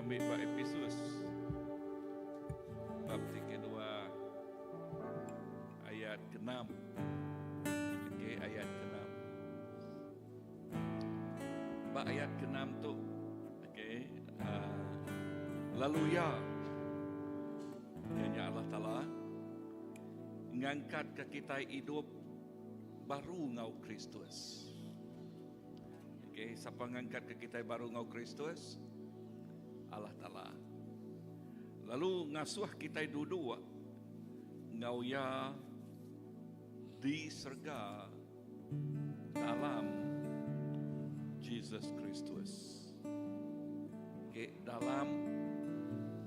diambi ba Epesus bab ti kedua ayat keenam. Okey, ayat keenam. Ba ayat keenam tu, okey, uh, lalu iya iya nya Allah Taala ngangkatka kitai idup baru enggau Kristus. Okey, sapa ngangkatka kitai baru enggau Kristus? Allah Taala. Lalu ngasuh kitai duduk enggau iya di serega dalam Jesus Kristus. Okey, dalam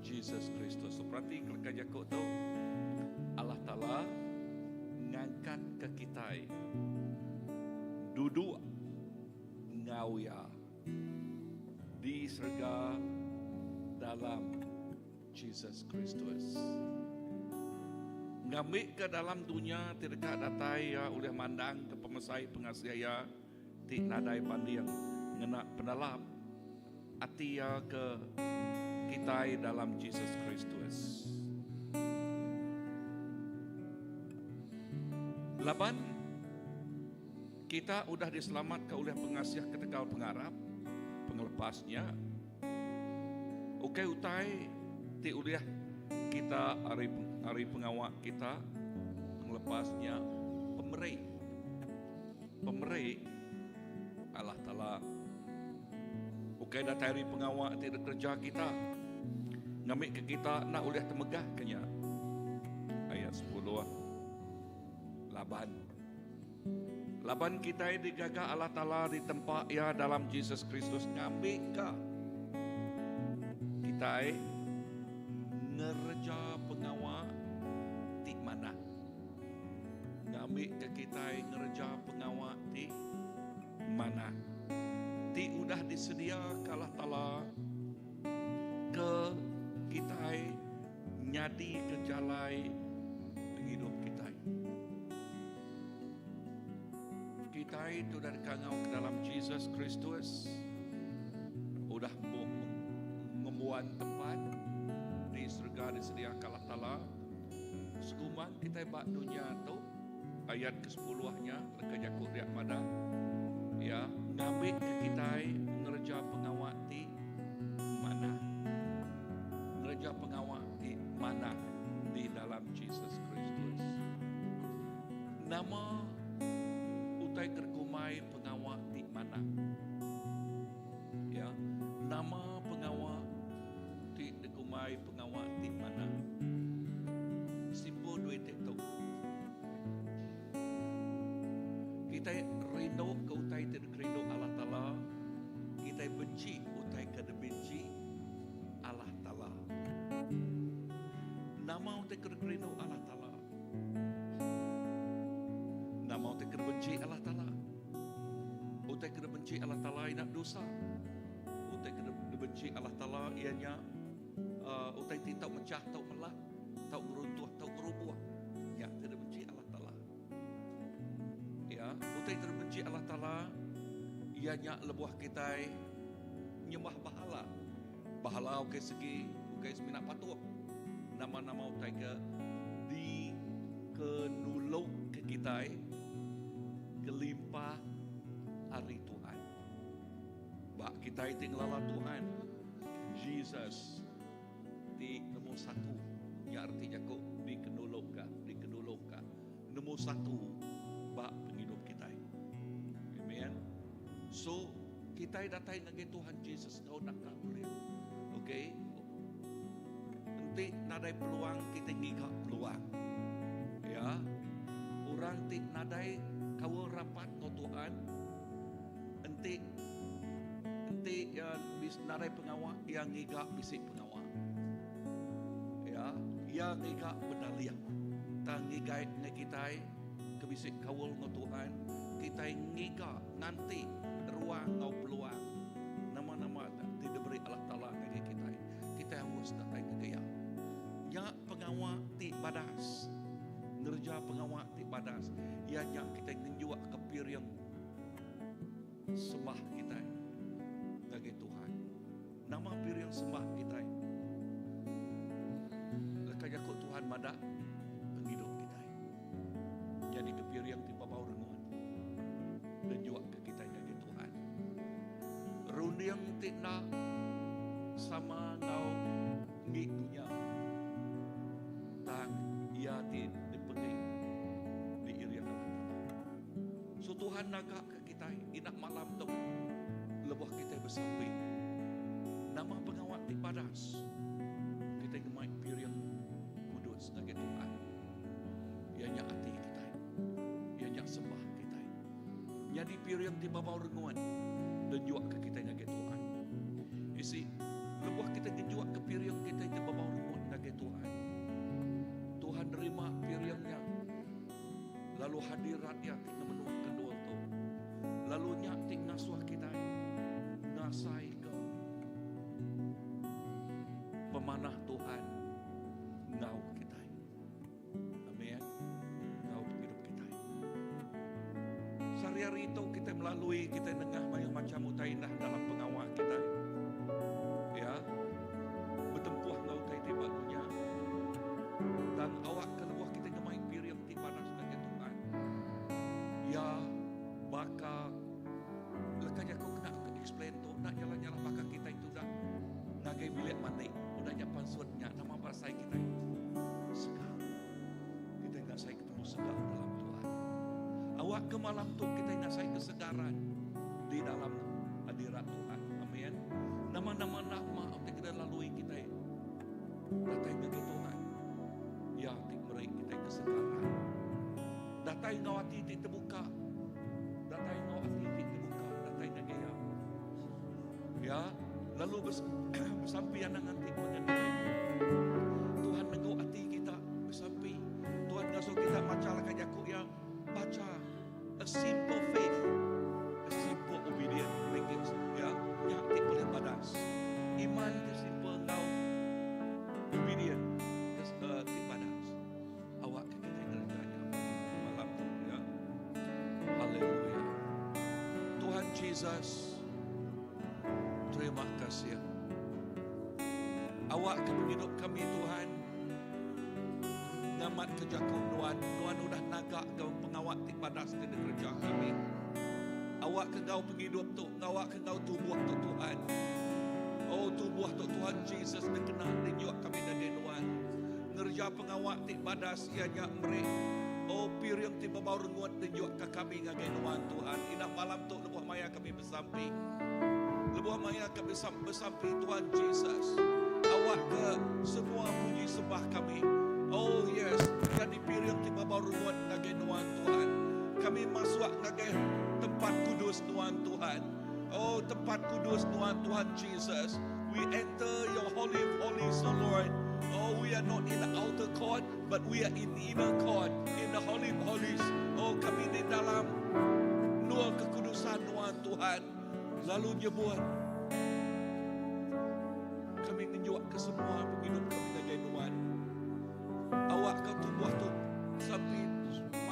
Jesus Kristus. So, perati keleka jaku tu. Allah Taala ngangkatka kitai duduk enggau iya di serega dalam Jesus Kristus. Ngambika dalam dunya ti deka datai iya ulih mandangka pemesai pengasih iya ti nadai banding ngena penelap ati iya ke kitai dalam Jesus Kristus. Laban kita udah diselamatka ulih pengasih ketegal pengarap, pengelepas nya ukai utai ti ulih kita ari ari pengawa kita, pengelepas nya pemeri pemeri Allah Taala. Ukai datai ari pengawa ti dikereja kita ngambika kita enda ulih temegahka nya. Ayat sepuluh laban. Laban kitai digaga Allah Taala ditempa Iya dalam Jesus Kristus ngambika kitai ngereja pengawa ti manah. Ngambika kitai ngereja pengawa ti manah ti udah disediaka Allah Taala ke kitai nyadika jalai pengidup kitai. Kitai ti udah dikangau ke dalam Jesus Kristus udah ngembuan tempat di serega disediaka Allah Taala. Sekumbang kitai ba dunya tu, ayat ke sepuluh nya leka jaku dia madah iya ngambika kitai ngereja pengawa ti manah. Ngereja pengawa ti manah di dalam Jesus Kristus. Nama utai ke dikumbai pengawa ti manah? Ya, nama pengawa ti dikumbai pengawa ti manah? Simpul duit ti tu. Kitai rindu ke utai ti dikerindu Allah Taala, kitai benci utai ke dibenci Allah Taala. Nama utai ke dikerindu Allah Taala? Nama utai ke dibenci Allah Taala? Utai ke dibenci Allah Taala ina dosa. Utai ke dibenci Allah Taala iya nya uh, utai ti tau mechah, tau melah, tau ngeruntuh, tau ngerubuh. Nya ti dibenci Allah Taala. Ya, utai ti dibenci Allah Taala iya nya lebuh kitai nyembah bahala. Bahala ukai segi, ukai semina patuk. Nama-nama utai ke dikenuluk ke kitai kelimpah ari Tuhan. Ba kitai ti ngelala Tuhan, Jesus ti nemu satu, nya reti jaku dikenuluk ka, dikenuluk ka nemu satu ba pengidup kitai. Amen. So, kitai datai ngagai Tuhan Jesus enggau naka ulih. Okay. Enti nadai peluang kitai ngiga peluang. Ya. Orang ti nadai kaul rapat enggau Tuhan, enti enti iya nadai pengawa, iya ngiga bisi pengawa. Ya, iya ngiga bedalih. Tang ngigai ngagai kitai ke bisi kaul enggau Tuhan, kitai ngiga nganti ruang enggau peluang nama-nama ti diberi Allah Taala ngagai kitai. Kitai angus datai ngagai Iya. Nya pengawa ti badas. Ngereja pengawa ti badas iya nya kitai ngenjukka piring sembah kitai ngagai Tuhan. Nama piring sembah kitai? meda pengidup kitai. Nyadi ke piring ti bebau rengut dan juak ke kitai ngagai Tuhan. Runding ti enda sama enggau enggi dunya tang iya ti dipenggi diiring Allah Taala. So Tuhan naga ke kitai indah malam tu lebuh kitai besampi. Nama pengawa ti badas kitai ngemai piring kudus ngagai Tuhan. Iya nya ati kitai. Iya nya sembah kitai. Nyadi piring ti babau rengut nunjuk ke kitai ngagai Tuhan. You see, lebuh kitai ngenjuk ke piring kitai ti babau rengut ngagai Tuhan. Tuhan nerima piring nya lalu hadirat iya ti ngemenuh ke endur tu. Lalu nya ti ngasuh kitai ngasai ke pemanah Tuhan enggau kitai. Amin. Enggau pengidup kitai. Sehari-hari tu kitai melalui kitai nengah mayuh macam utai indah dalam pengawa kitai. Ya. Betempuh enggau utai ti ba dunya. Tang awak ke lebuh kitai ngemai piring ti badas ngagai Tuhan. Ya baka leka jaku kena aku explain tu enda nyalah-nyalah baka kitai tu dah ngagai bilik mandi udah nya pansut nya nama berasai kitai segar. Kitai ngasai ketemu segar dalam Tuhan. Awak ke malam tu kitai ngasai kesegaran di dalam hadirat Tuhan. Amin. Nama-nama nak ma ti kena lalui kitai datai ngagai Tuhan. Ya ti meri kitai kesegaran. Datai enggau ati ti terbuka. Datai enggau ati ti terbuka. Datai ngagai Ya. Ya, lalu besampi anang nganti pengadil. Tuhan negu ati kita besampi. Tuhan ngasuh kita baca leka jaku ya. Baca a simple faith, a simple obedient make it ya. Nya ti paling badas. Iman ti simple enggau obedient ke ti badas. Awak ke kita ngereja nya malam tu ya. Haleluya. Tuhan Jesus, terima kasih. Awak ke penghidup kami Tuhan. Ngamat ke jaku Nuan. Nuan udah naga ke pengawak ti badas ti dikerja kami. Awak ke ngau penghidup tu, ngawak ke ngau tubuh tu Tuhan. Oh tubuh tu Tuhan Jesus dikena dinyuk kami ngagai Nuan. Ngereja pengawa ti badas iya nya meri oh piring ti bebau rengut nunjukka kami ngagai Nuan Tuhan. Indah malam tu lebuh maya kami besampi. Lebuh maya kami besampi Tuhan Jesus. Awakka semua puji sembah kami. Oh yes, nyadi piring ti bebau rengut ngagai Nuan Tuhan. Kami masuk ngagai tempat kudus Nuan Tuhan. Oh tempat kudus Nuan Tuhan Jesus. We enter your holy of holies, O Lord. Oh, we are not in the outer court, but we are in the inner court, in the holy of holies. Oh, kami di dalam nur kekudusan Nuan Tuhan. Lalu nyebut kami ngenjuk ke semua penghidup kami ngagai Nuan. Awak ke tubuh tu sampai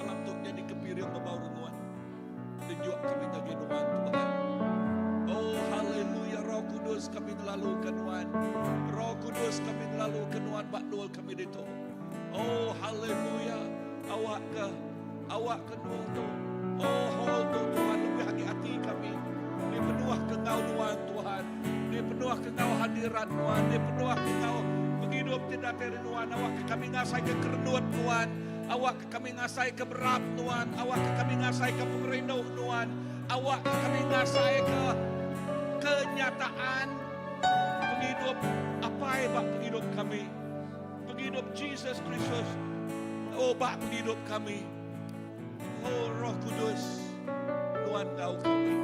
malam tu jadi kepiring bebau Nuan. Tunjuk kami ngagai Nuan Tuhan. Oh haleluya Roh Kudus kami ngelalu ke Nuan. Roh Kudus kami ngelalu ke Nuan bak dul kami ditu. Oh haleluya awak ke awak ke dul tu. Oh hall tu Tuhan lebih agi ati kami. Di penuh ke ngau Nuan Tuhan. Di penuh ke ngau hadirat Nuan. Di penuh ke ngau penghidup tidak dari Nuan. Awak ke kami ngasai ke kerenut Nuan. Awak ke kami ngasai ke berap Nuan. Awak ke kami ngasai ke pengerindu Nuan. Awak ke kami ngasai ke kenyataan penghidup apa bak penghidup kami. Penghidup Jesus Kristus. Oh bak penghidup kami. Oh Roh Kudus Nuan ngau kami.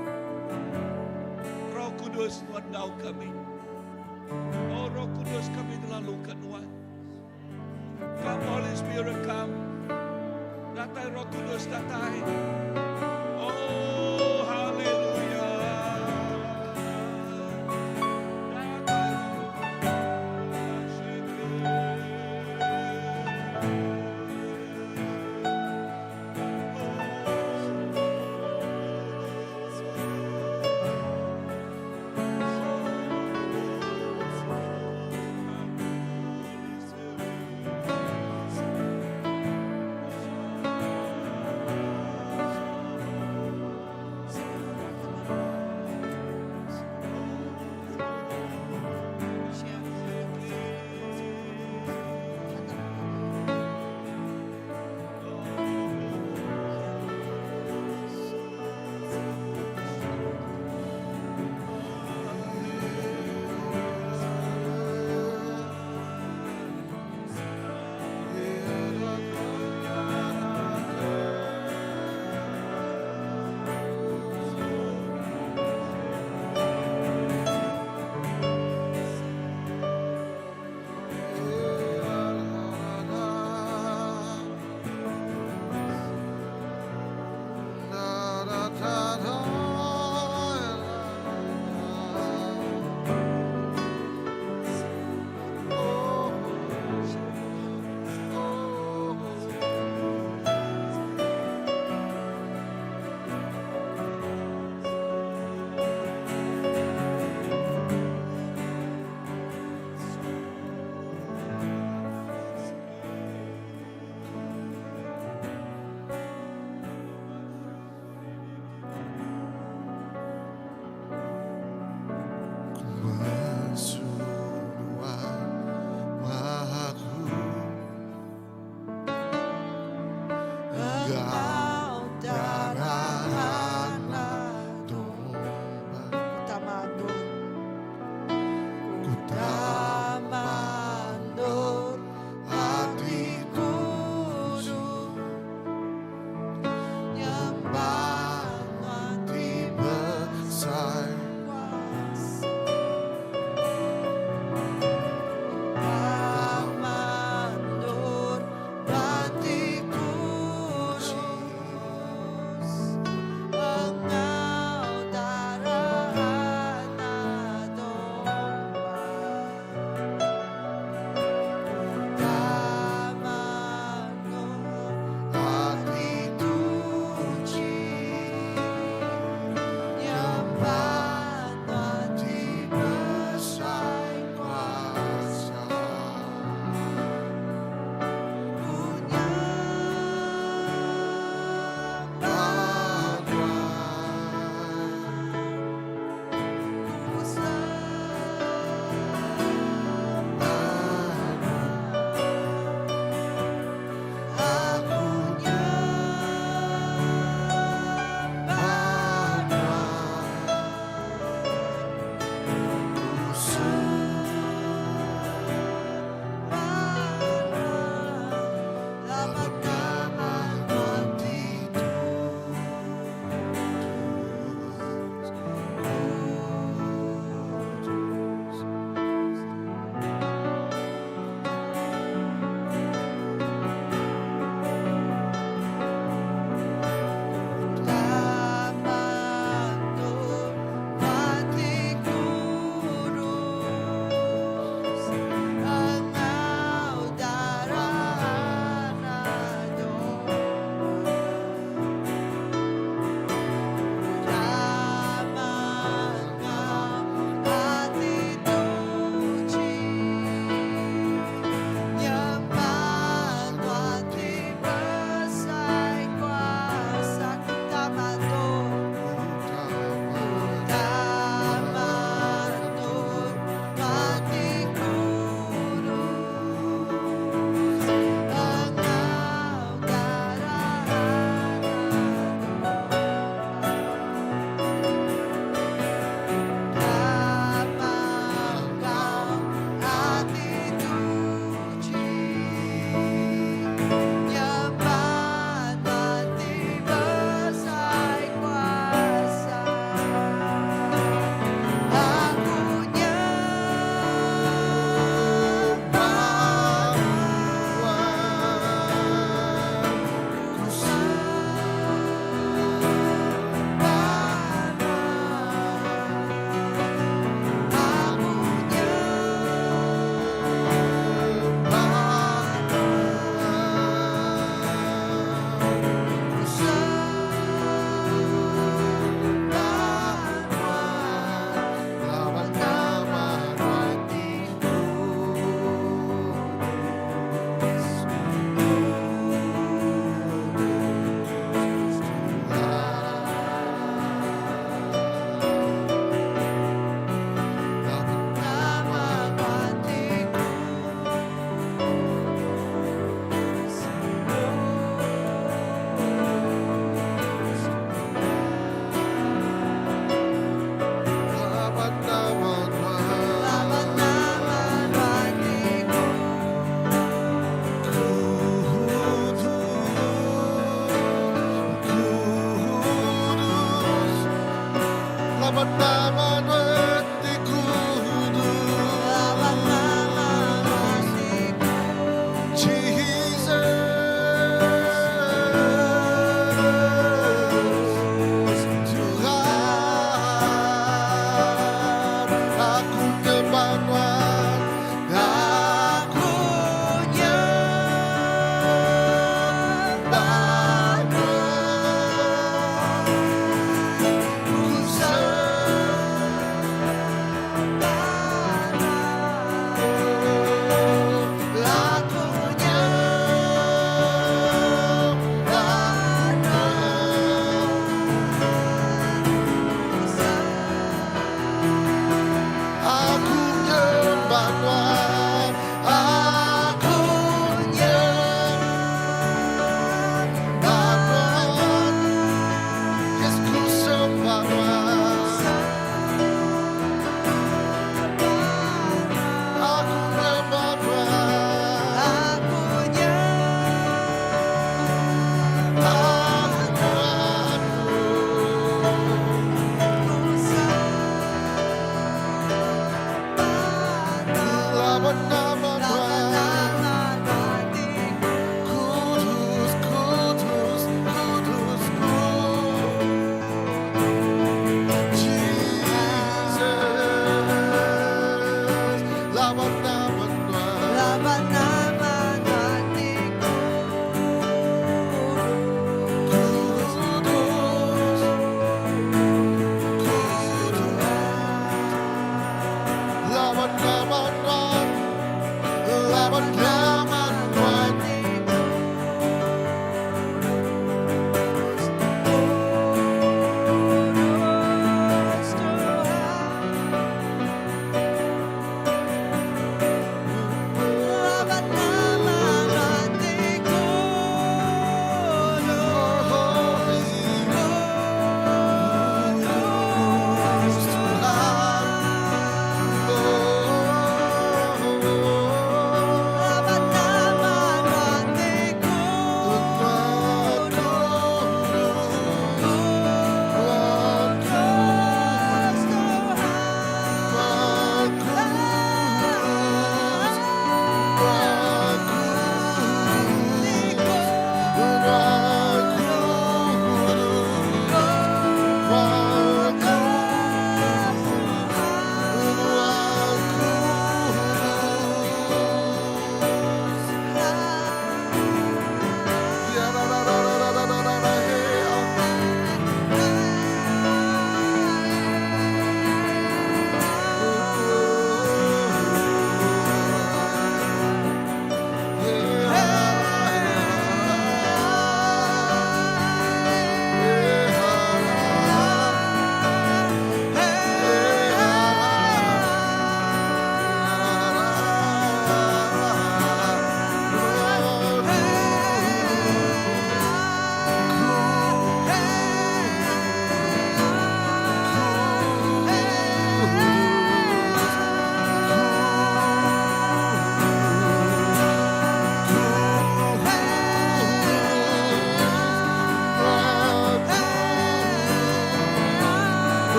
Roh Kudus Nuan ngau kami. Oh Roh Kudus kami terlalu ke Nuan. Come Holy Spirit come. Datai Roh Kudus datai. Oh haleluya. Datai Roh Kudus. Tamandur ati kudus Nyembah Nuan Ti besai kuasa Tamandur ati kudus Enggau darah anak domba Tamandur Ati tuci Nyembah Nuan ti besai kuasa Ku nyembah Nuan Ku sembah Aku nyembah Nuan Ku sembah Nuan Laban nama Nuan ti kudus Kudus. Tamandur ati kudus Enggau darah anak domba Tamandur ati tuci Nyembah Nuan ti besai kuasa Tamandur Tamandur ati kudus Enggau darah anak domba Tamandur ati tuci Nyembah Nuan ti besai kuasa Aku nyembah Nuan Ku sembah Nuan Aku nyembah Nuan Ku sembah Nuan Laban nama Nuan ti kudus Kudus Laban Nama Nuan ti kudus Kudus Laban nama Nuan Laban nama Nuan ti Kudus Kudus Laban nama Nuan ti kudus Laban nama Nuan ti Jesus Tuhan Aku nyembah Nuan Aku nyembah Nuan Ku sembah Nuan Aku nyembah Nuan Ku Aku nyembah Laban nama Tuhan Tuhan.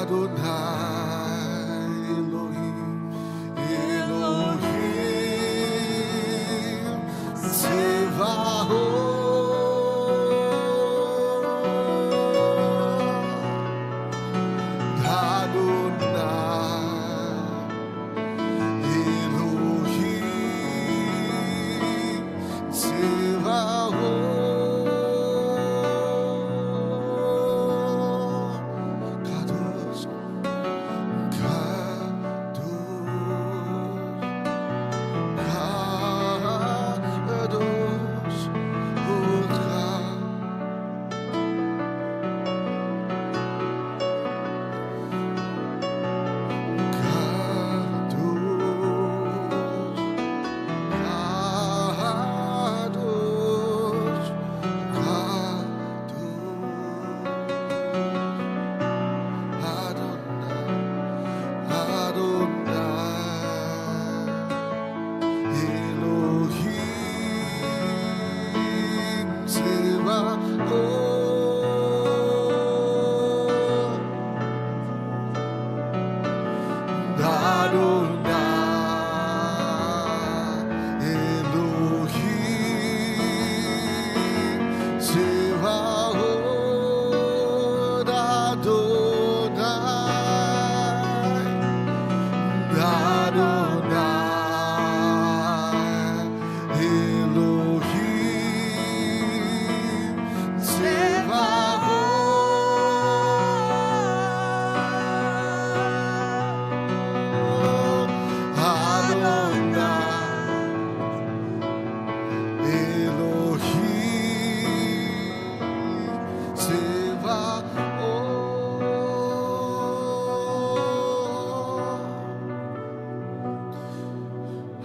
Adonai Elohim Elohim Tsevaot Adonai Elohim Tsevaot Kadosh Kadosh Kadosh Ultra Kadosh Kadosh Kadosh Adonai Adonai Elohim Tsevaot Adonai Elohim Tsevaot Adonai Adonai Elohim Tsevaot Adonai Elohim Tsevaot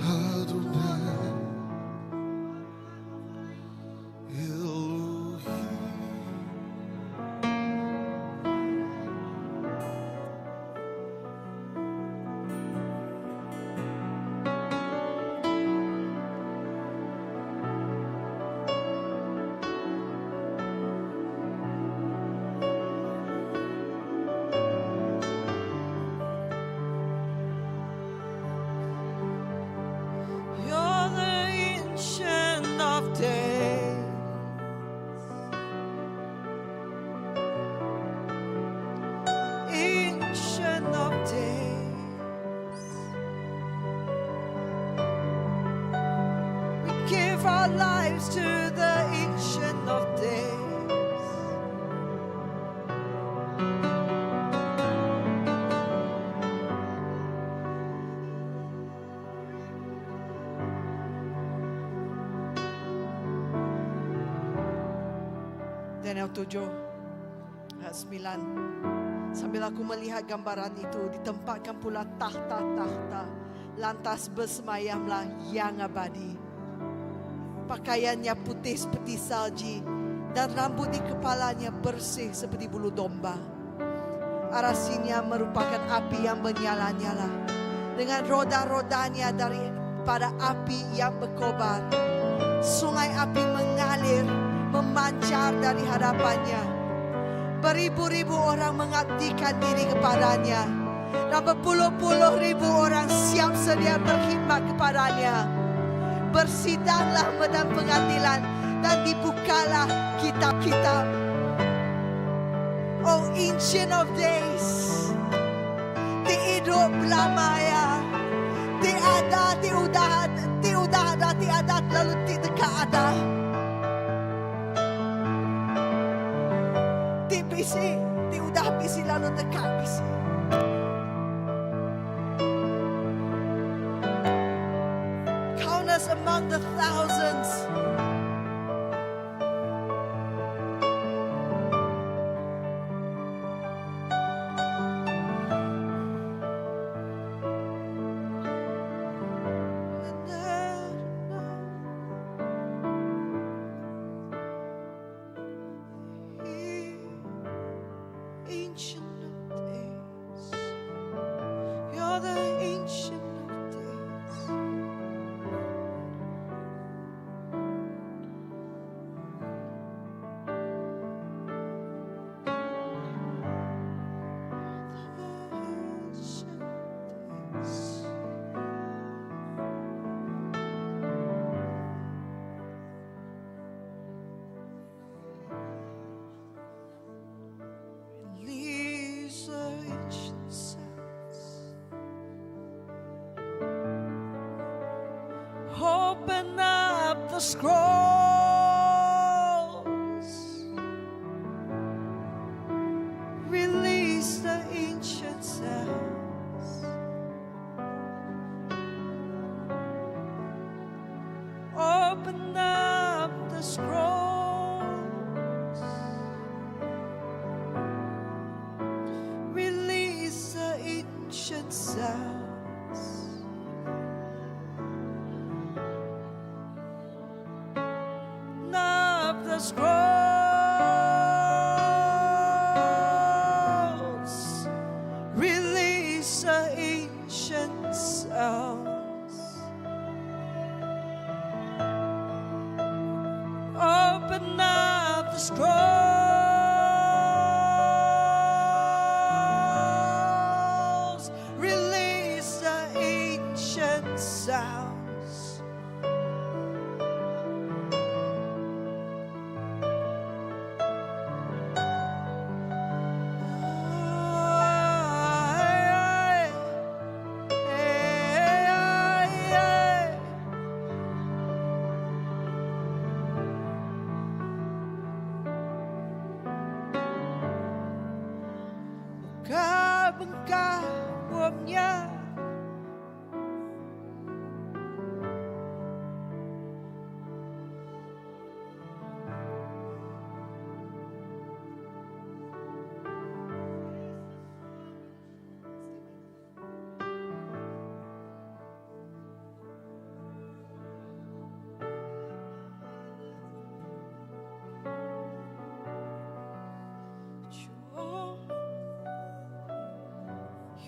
Adonai Elohim. You're the ancient of days. Ancient of days. We give our lives to the ancient of days. Daniel 7 ayat 9. Sambil aku melihat gambaran itu, ditempatkan pula tahta-tahta. Lantas bersemayamlah yang abadi. Pakaiannya putih seperti salji dan rambut di kepalanya bersih seperti bulu domba. Arasinya merupakan api yang menyala-nyala dengan roda-rodanya daripada api yang berkobar. Sungai api mengalir, memancar dari hadapannya. Beribu-ribu orang mengabdikan diri kepadanya. Dan berpuluh-puluh ribu orang siap sedia berkhidmat kepadanya. Bersidanglah medan pengadilan dan dibukalah kitab-kitab. Oh Ancient of Days, ti hidup belama ya. Ti ada, ti udah, ti udah ada, ti ada, lalu ti dekat ada. Ti bisi, ti udah bisi lalu dekat bisi. Count us among the thousands. Ancient of days. You're the ancient of days. the scrolls. Release the ancient sounds. Open up the scrolls. Release the ancient sounds. Open up the scrolls. Release the ancient sounds. Open up the scrolls. Release the ancient sounds. Muka bengkah buamnya.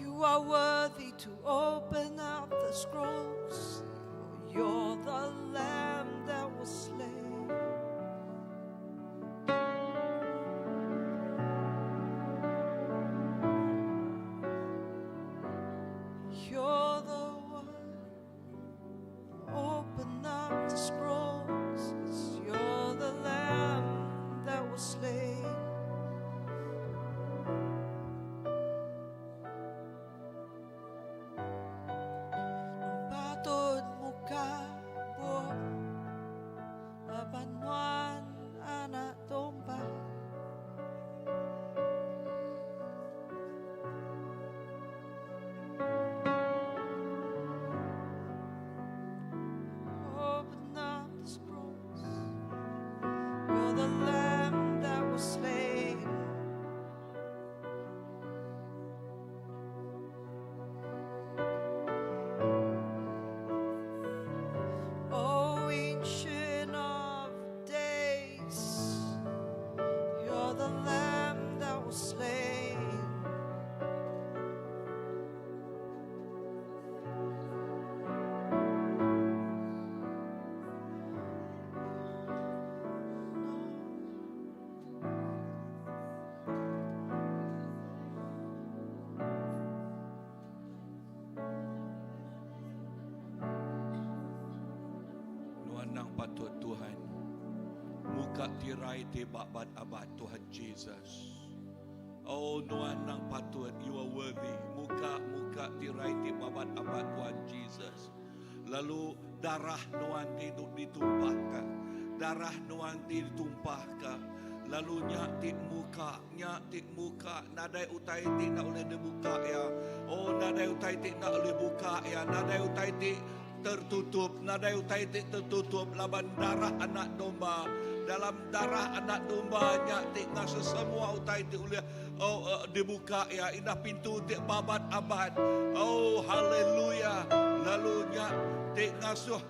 You are worthy to open up the scrolls. You're the Lamb that was slain. You're the one. Open up the scrolls. You're the Lamb that was slain. Patut muka bup laban nuan anak domba. Open up the scrolls. You're the Lamb that was slain. Oh, Ancient of Days, you're the Lamb that was slain. Nuan nang patut Tuhan. Muka tirai ti babat-abat Tuhan Jesus. Oh Nuan nang patut, you are worthy. Muka muka tirai ti babat-abat Tuhan Jesus. Lalu darah Nuan ti ditumpahkan. Darah Nuan ti ditumpahkan. Lalu nya ti muka, nya ti muka, nadai utai ti nak boleh dibuka ya. Oh nadai utai ti nak boleh buka ya, nadai utai ti tertutup, nadai utai ti tertutup laban darah anak domba. Dalam darah anak domba nya ti ngasa semua utai ti ulih oh, dibuka ya, indah pintu ti babat abad. Oh haleluya. Lalu nya ti ngasuh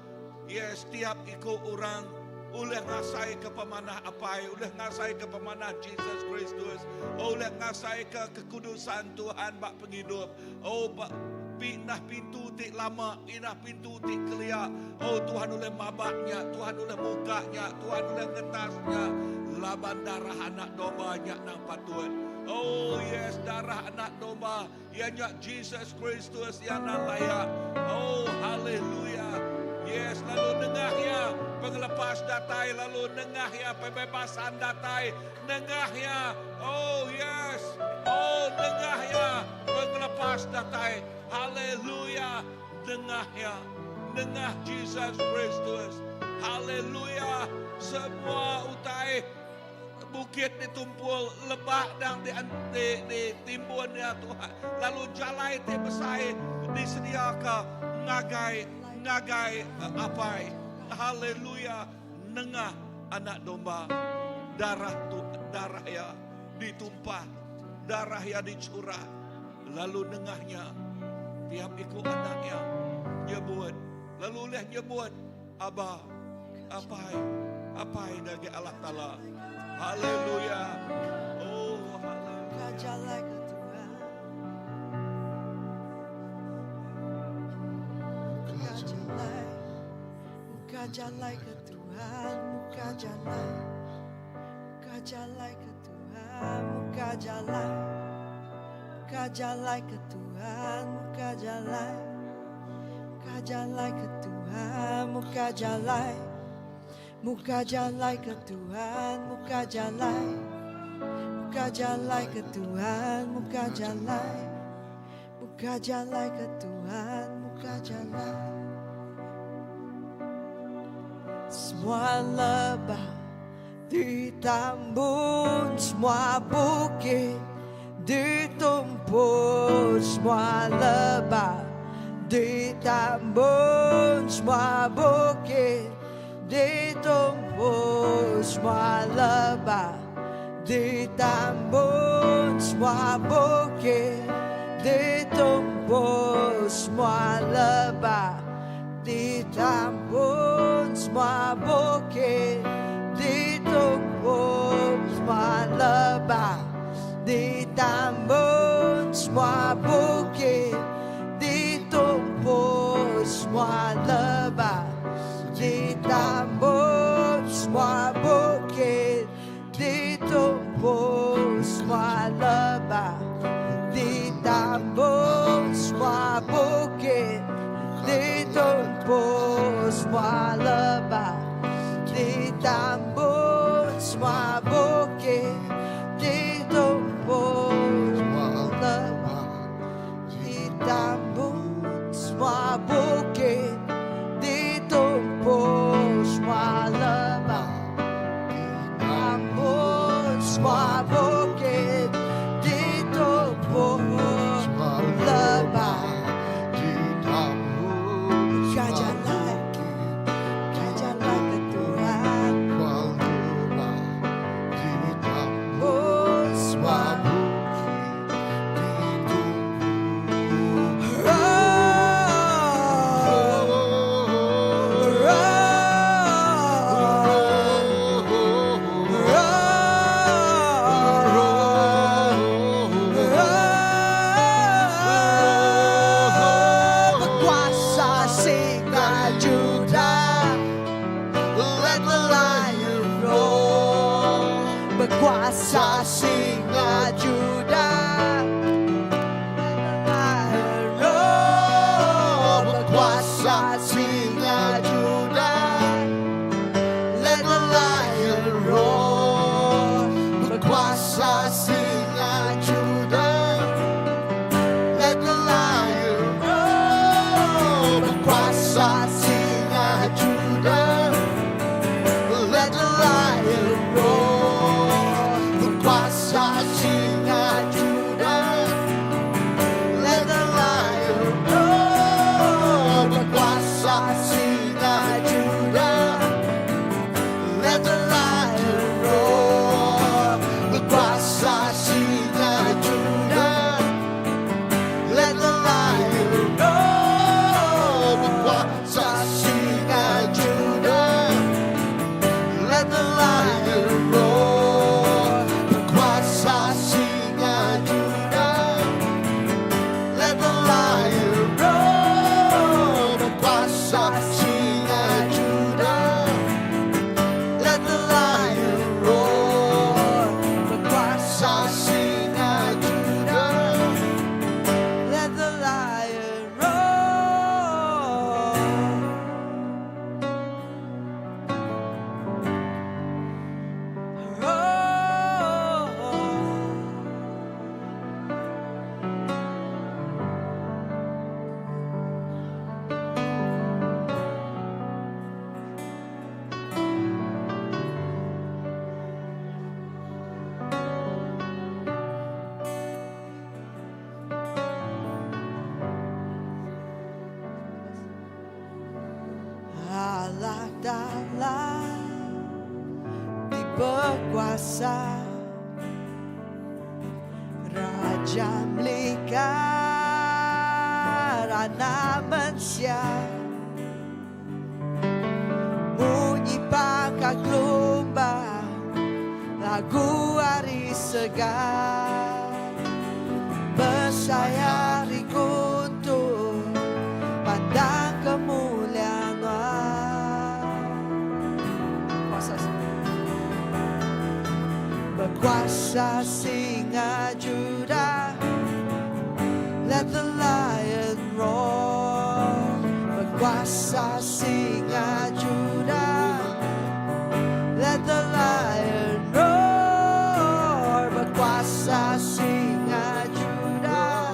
ya setiap iku orang ulih ngasai ke pemanah apai, ulih ngasai ke pemanah Jesus Kristus, ulih ngasai ke kekudusan Tuhan bak penghidup. Oh bak pindah pintu ti lama, indah pintu ti kelia. Oh Tuhan ulih mabaknya, Tuhan ulih mukanya, Tuhan ulih ngetasnya. Laban darah anak domba nya nang patut. Oh yes, darah anak domba ianya Jesus Kristus yang nang layak. Oh haleluya. Yes, lalu nengah ya pengelepas datai, lalu nengah ya pembebasan datai, nengah ya. Oh yes. Oh nengah ya pengelepas datai. Haleluya. Nengah ya, nengah Jesus Kristus. Haleluya! Semua utai bukit ditumpul, lebak dang di, di, ditimbun ya Tuhan. Lalu jalai ti besai disediaka ngagai ngagai apai. Haleluya! Nengah anak domba darah tu darah ya ditumpah, darah ya dicurah. Lalu nengahnya tiap iku anaknya nyebut, lalu ulih nyebut Abba, Apai, Apai dagi Allah Taala. Haleluya. Oh, haleluya. Jalai ke Tuhan. Buka jalai, buka jalai ke Tuhan, buka jalai, buka jalai ke Tuhan, buka jalai, buka jalai ke Tuhan, buka jalai, buka jalai ke Tuhan, buka jalai, buka jalai ke Tuhan, buka jalai, buka jalai ke Tuhan, buka jalai, buka jalai ke Tuhan, buka jalai. Semua lebah ditambun, semua bukit ditumpul, semua lebah ditambun, semua bukit ditumpul, semua lebah ditambun, semua bukit ditumpul, semua lebah ditambun, semua bukit ditumpul, semua lebah ditambun, semua bukit ditumpul, semua lebah ditambun, semua bukit ditumpul, semua lebah ditambun, semua bukit ditumpul, semua lebah ditambun, semua bukit ditumpul, lebah ditambun, semua bukit ditumpul, semua lebah ditambun, semua bukit ditumpul, lebah. Buka jalai, buka jalai ke Tuhan. Oh, semua. Oh, oh, oh, berkuasa singa Judah. Let the lion roar. Berkuasa singa Judah. Lion roar. Berkuasa singa Judah. Let the lion roar. Berkuasa singa Judah. Let the lion roar. Berkuasa singa Judah. Let the lion roar. Berkuasa singa Judah. Let the lion roar. Berkuasa singa Judah. Let the lion roar. Berkuasa singa Judah. Let the lion roar. Berkuasa singa Judah. Let the lion roar. Berkuasa singa Judah. Let the lion roar. Berkuasa singa Judah. Let the lion roar. Berkuasa. Kuasa Raja Melikat Anak Mensia Munyi pangkat lumba Lagu hari segar Besai hari guntur Pandang kemuliaan Kuasa Berkuasa singa Judah. Let the lion roar. Berkuasa singa Judah. Let the lion roar. Berkuasa singa Judah.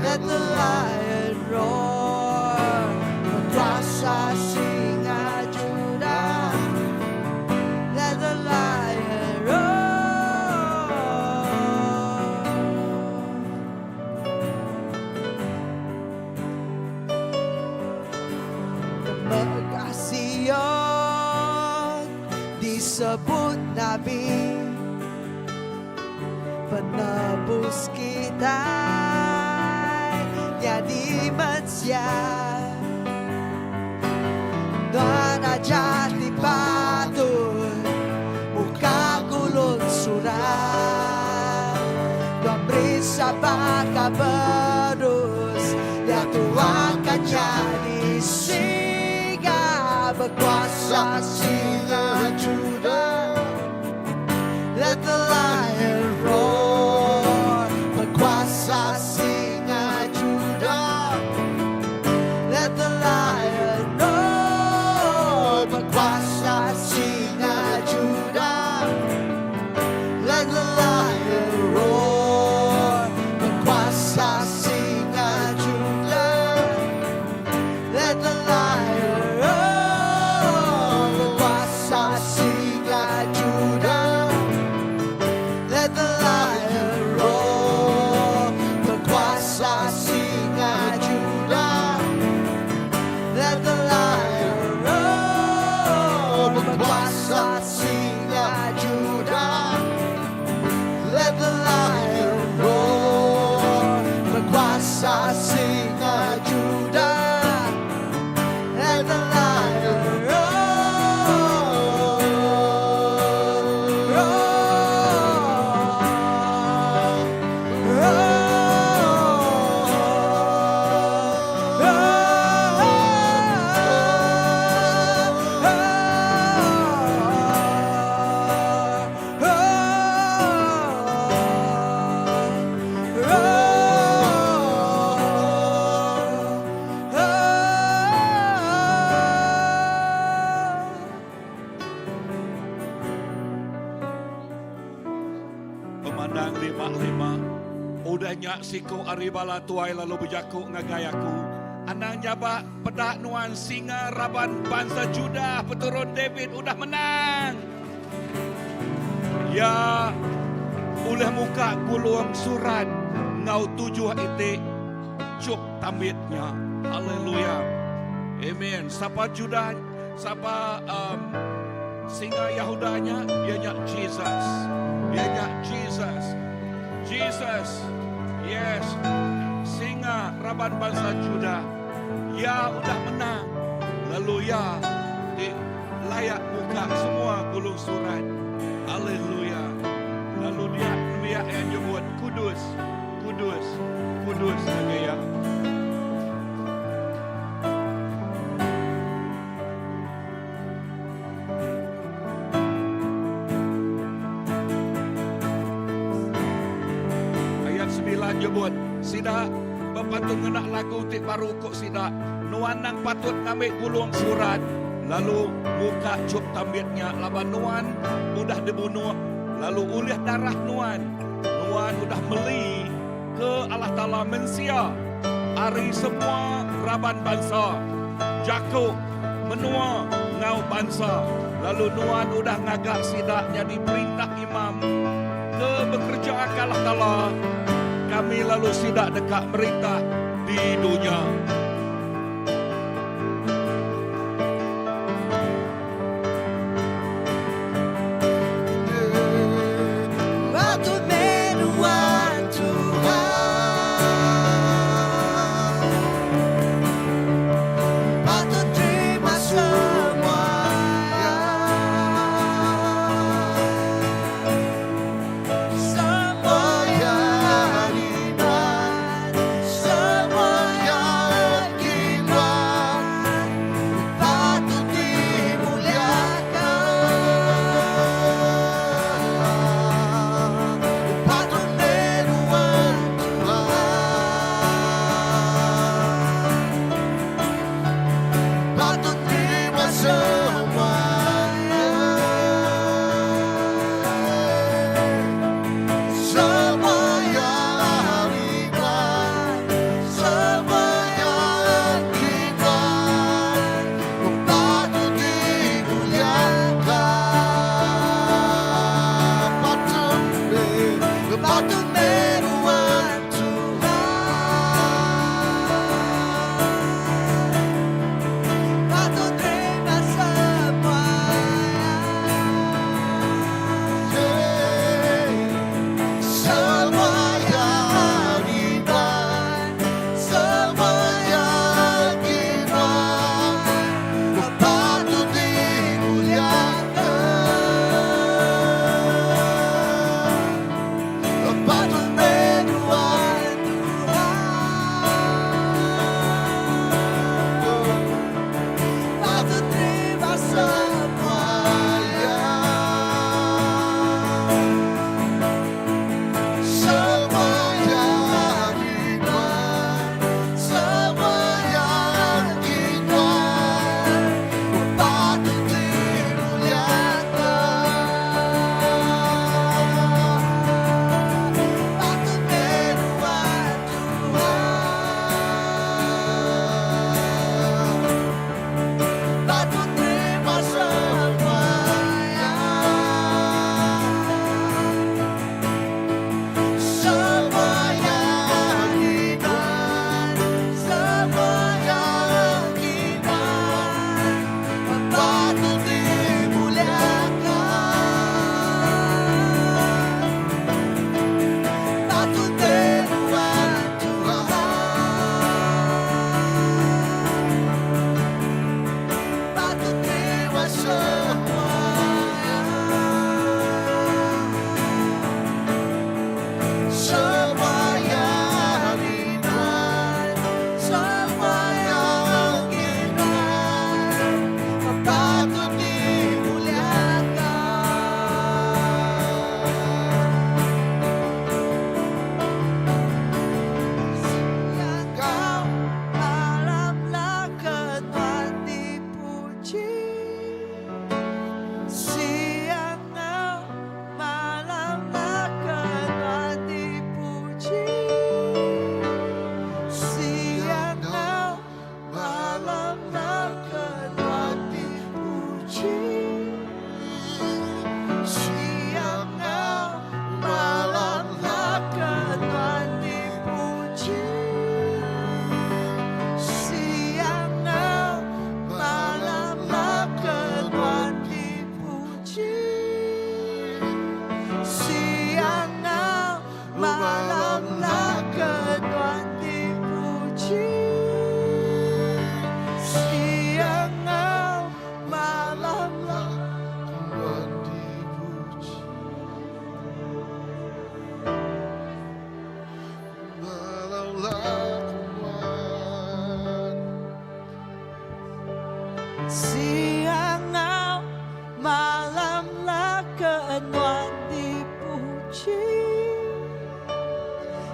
Let the lion roar. Berkuasa singa Judah. Let the lion roar. Megah Sion disebut Nabi Penebus kita jadi manusia Tuhan ajar di patut Muka gulung surat Tuhan beri sabaka berus Ya Tuhan kan jadi singa Berkuasa singa Judah. Let the lion roar. Berkuasa singa Judah. Let the lion roar. Berkuasa singa Judah. Let the lion roar. Berkuasa singa Judah. Let the lion roar. Berkuasa singa Judah. Let the lion roar. Berkuasa singa Judah. Let the lion roar. Berkuasa singa Judah. Let the lion roar. Berkuasa singa Judah. Let the lion roar. Roar. Roar. Pemandang 5:5. Udah nyak siku ari bala tuai lalu bejaku ngagai aku. Anang nyabak pedak nuan singa raban bangsa Judah peturun David udah menang. Ya ulih muka gulung surat ngau tujuh itik cup tambitnya. Haleluya. Amen. Siapa Judah, siapa singa Yahudanya, dia nyak Jesus. Dia nyak Jesus. Jesus. Yes. Singa raban bangsa Judah. Ya udah menang. Lalu ya di layak muka semua gulung surat. Haleluya. Lalu dia dia yang nyebut kudus, kudus, kudus ya. Ayat 9 nyebut sida bepantun ngena lagu ti baru kok sida nuan nang patut ngambil gulung surat lalu muka cup tambitnya laban nuan udah dibunuh lalu ulih darah nuan nuan udah meli ke Allah Ta'ala mensia ari semua raban bangsa Jakub menua ngau bangsa lalu nuan udah ngagak sidak jadi perintah imam ke bekerja akal Allah Ta'ala kami lalu sidak dekat merintah di dunia.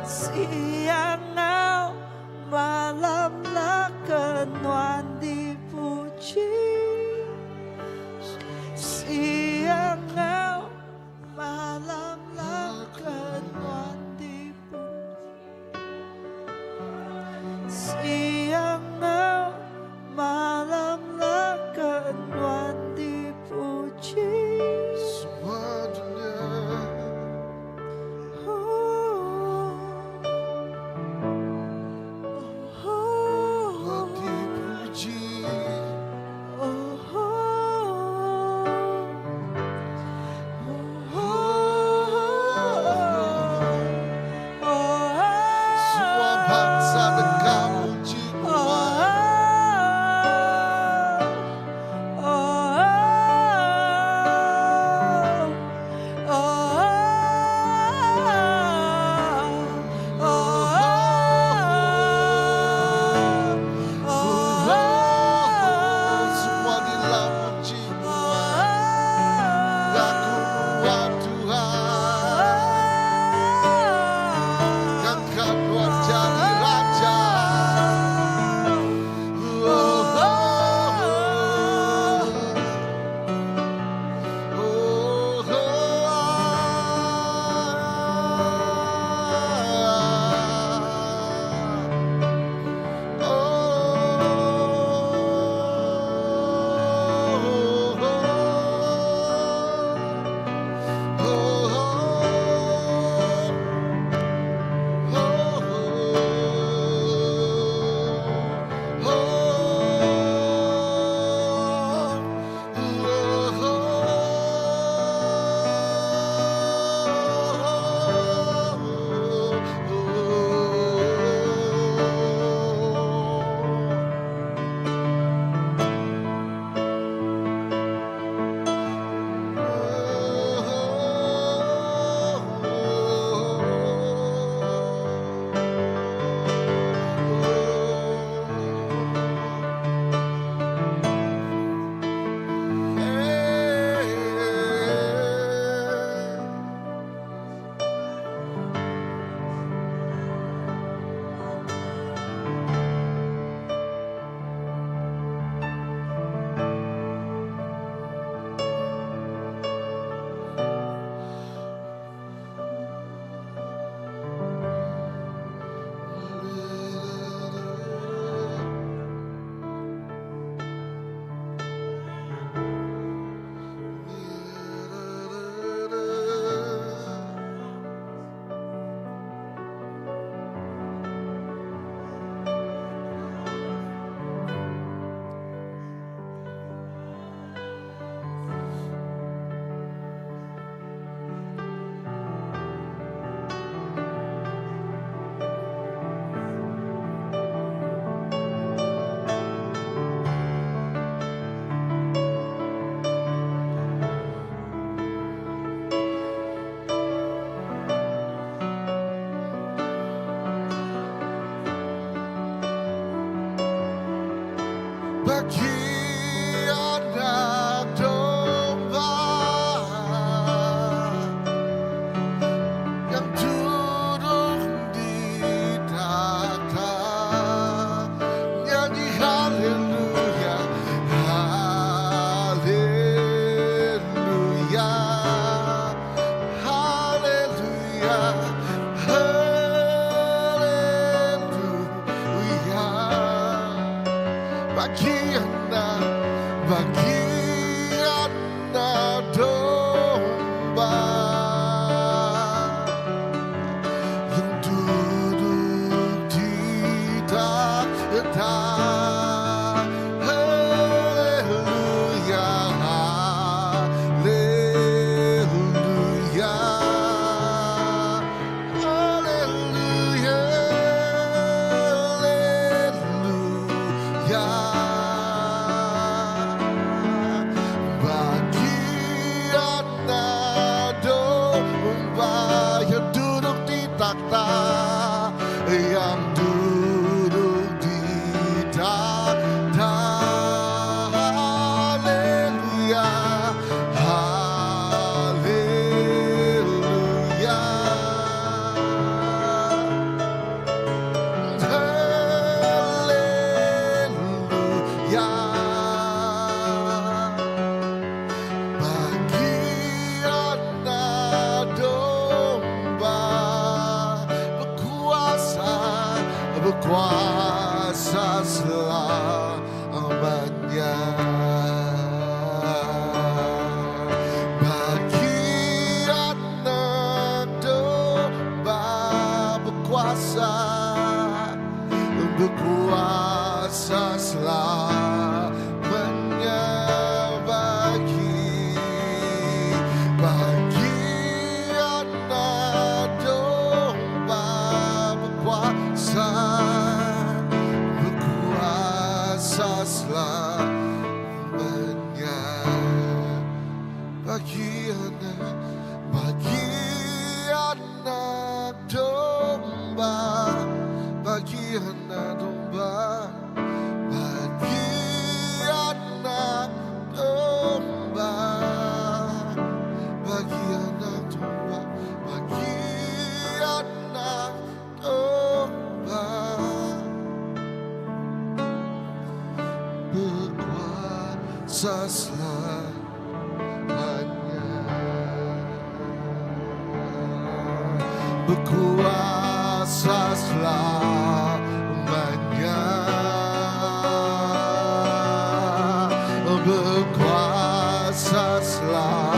Siang enggau malam laka nuan dipuji. Siang enggau malam laka nuan dipuji. Siang enggau malam laka nuan dipuji. Semua dunya. Tuhan dipuji. Semua bangsa deka muji Tuhan. Semua dilam muji Tuhan. Aku nuan Tuhan. Angkat Tuhan jadi Raja. Oh, oh, oh, Bagi anak domba yang duduk di takhta, nyanyi haleluya, haleluya, haleluya, haleluya. Bagi anak, bagi anak domba yang duduk di takhta. Haleluya, haleluya, haleluya, haleluya. Berkuasa Berkuasa selamanya Bagi Bagi anak domba Berkuasa Berkuasa selamanya Bagi anak Bagi anak domba Bagi anak domba Bagi anak domba Bagi anak domba Bagi anak domba Berkuasa selamanya Berkuasa selamanya Berkuasa selamanya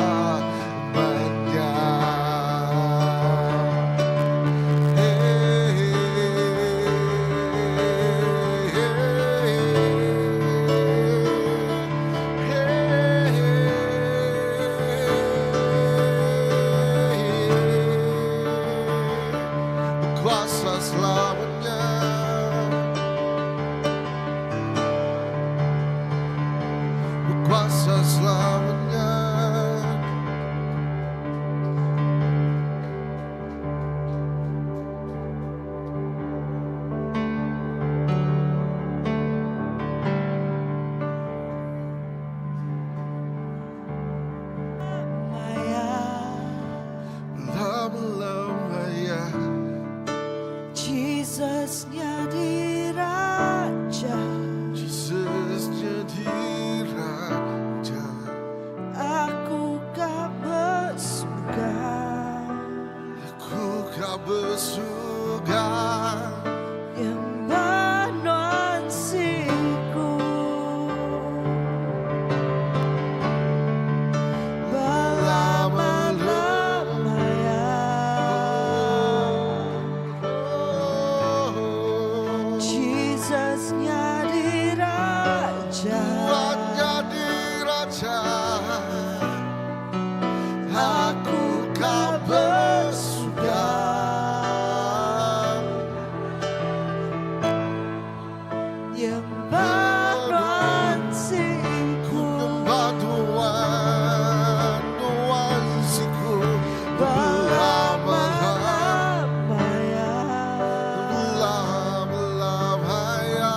Berkuasa selamanya Berkuasa selamanya Maya Lama-lama ya Jesus nyadi raja Jesus jadi raja Aku ka besuga Aku ka besuga Nyembah nuan siku Belama-lama ya Jesus nyadi raja Tuhan jadi raja Aku ka besuga Nyembah nuan Ku siku nyembah Tuhan Tuhan siku Belama-lama ya Belama-lama ya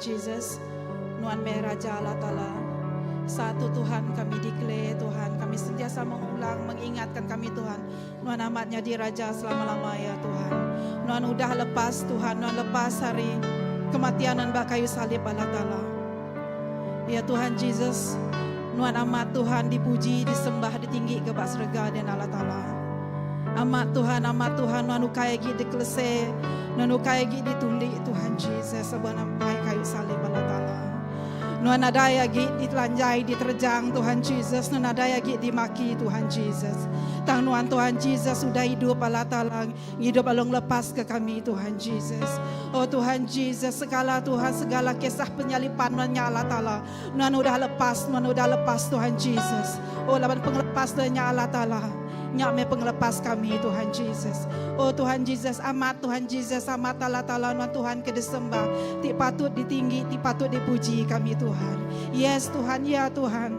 Jesus, Nuan meh Raja Allah Taala. Satu Tuhan kami declare Tuhan, kami sentiasa mengulang mengingatkan kami Tuhan, Nuan amat nyadi Raja selama-lama ya Tuhan. Nuan udah lepas Tuhan, Nuan lepas ari kematian Nuan ba kayu salib Allah Taala. Ya Tuhan Jesus, Nuan amat Tuhan dipuji, disembah, ditinggi ke ba serega dan Allah Taala. Amat Tuhan, amat Tuhan, Nuan ukai agi dikelese, Nuan ukai agi ditundi Tuhan Jesus, sebuah nampai kayu salib Allah Taala. Nuan nadai agi ditelanjai, diterejang Tuhan Jesus, Nuan nadai agi dimaki Tuhan Jesus. Tang Nuan Tuhan Jesus udah hidup Allah Taala, ngidup along lepas ke kami Tuhan Jesus. Oh Tuhan Jesus, segala Tuhan, segala kisah penyalipan Nuan nya Allah Taala. Nuan udah lepas, Nuan udah lepas Tuhan Jesus. Oh laban pengelepas Nuan nya Allah Taala. Nya me pengelepas kami Tuhan Jesus. Oh Tuhan Jesus, amat Tuhan Jesus, amat Allah Taala Nuan Tuhan ke disembah. Ti patut ditinggi, ti patut dipuji kami Tuhan. Yes Tuhan, ya Tuhan.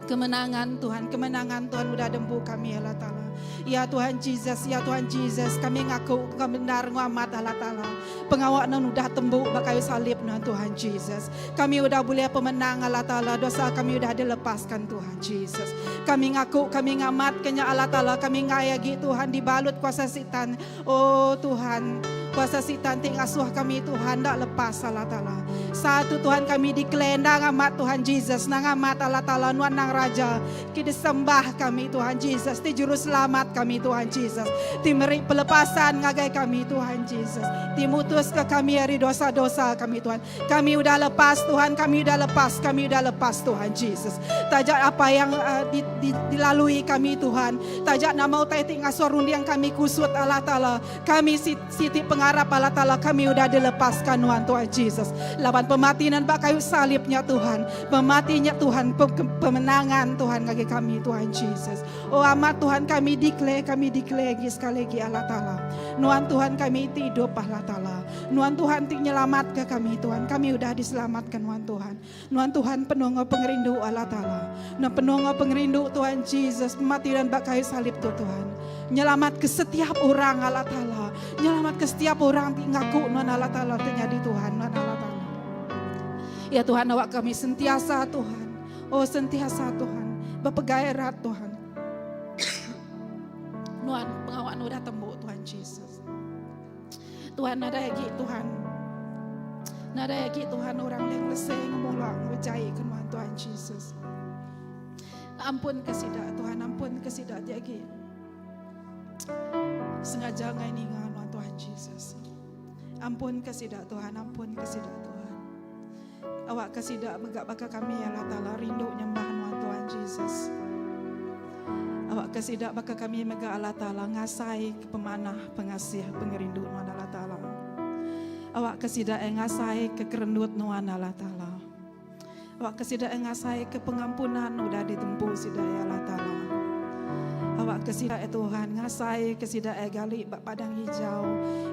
Kemenangan Tuhan, kemenangan Tuhan udah dempu kami Allah Ta'ala. Ya Tuhan Jesus, ya Tuhan Jesus, kami ngaku ke benar amat Allah Ta'ala. Pengawak nan udah tembuk bakayu salib nan Tuhan Jesus. Kami udah boleh pemenang Allah Ta'ala, dosa kami udah dilepaskan Tuhan Jesus. Kami ngaku, kami ngamat kenya Allah Ta'ala, kami ngayagi Tuhan dibalut kuasa setan. Oh Tuhan, kuasa sitan ti ngasuh kami Tuhan dak lepas Allah Ta'ala. Satu Tuhan kami declare nang amat Tuhan Jesus, nang amat Allah Ta'ala nuan nang Raja. Kita sembah kami Tuhan Jesus, ti juru selamat kami Tuhan Jesus. Ti meri pelepasan ngagai kami Tuhan Jesus. Ti mutus ke kami dari dosa-dosa kami Tuhan. Kami udah lepas Tuhan, kami udah lepas, kami udah lepas Tuhan Jesus. Tajak apa yang uh, di, di, dilalui kami Tuhan. Tajak nama utai ti ngasuh rundiang kami kusut Allah Ta'ala. Kami siti pengarap Allah Ta'ala kami udah dilepaskan Tuhan Tuhan Jesus. Laban pematian bak kayu salibnya Tuhan. Pematinya Tuhan pemenangan Tuhan bagi kami Tuhan Jesus. Oh amat Tuhan kami declare kami declare lagi sekali lagi Allah Ta'ala. Nuan Tuhan kami hidup Allah Ta'ala. Nuan Tuhan ti nyelamat ke kami Tuhan. Kami udah diselamatkan Nuan Tuhan. Nuan Tuhan penuh pengerindu Allah Ta'ala. Nuan penuh pengerindu Tuhan Jesus. Mati dan bak kayu salib tu Tuhan. Nyelamat ke setiap orang Allah Ta'ala. Nyelamat ke setiap orang ti ngaku Nuan Allah Ta'ala terjadi Tuhan Nuan Allah Ta'ala. Ya Tuhan awak kami sentiasa Tuhan. Oh sentiasa Tuhan. Berpegai erat Tuhan. Nuan pengawak nu dah tembuk Tuhan Jesus. Tuhan ada lagi Tuhan. Nada lagi Tuhan orang yang leseng ngemulang ngejai ke Tuhan Tuhan Jesus. Ampun kesidak Tuhan, ampun kesidak lagi. Sengaja ngai ninga Tuhan Tuhan Jesus. Ampun kesidak Tuhan, ampun kesidak Tuhan. Awak kesidak megak baka kami Allah Ta'ala rindu nyembah Tuhan Tuhan Jesus. Awak kesidak baka kami megak Allah Ta'ala ngasai ke pemanah pengasih pengerindu Tuhan Allah Ta'ala. Awak kesidak yang ngasai ke kerendut Tuhan Allah Ta'ala. Awak kesidak yang ngasai ke pengampunan udah ditempuh sidak ya Allah Ta'ala. Awak kesidak ya Tuhan ngasai kesidak ya gali bak padang hijau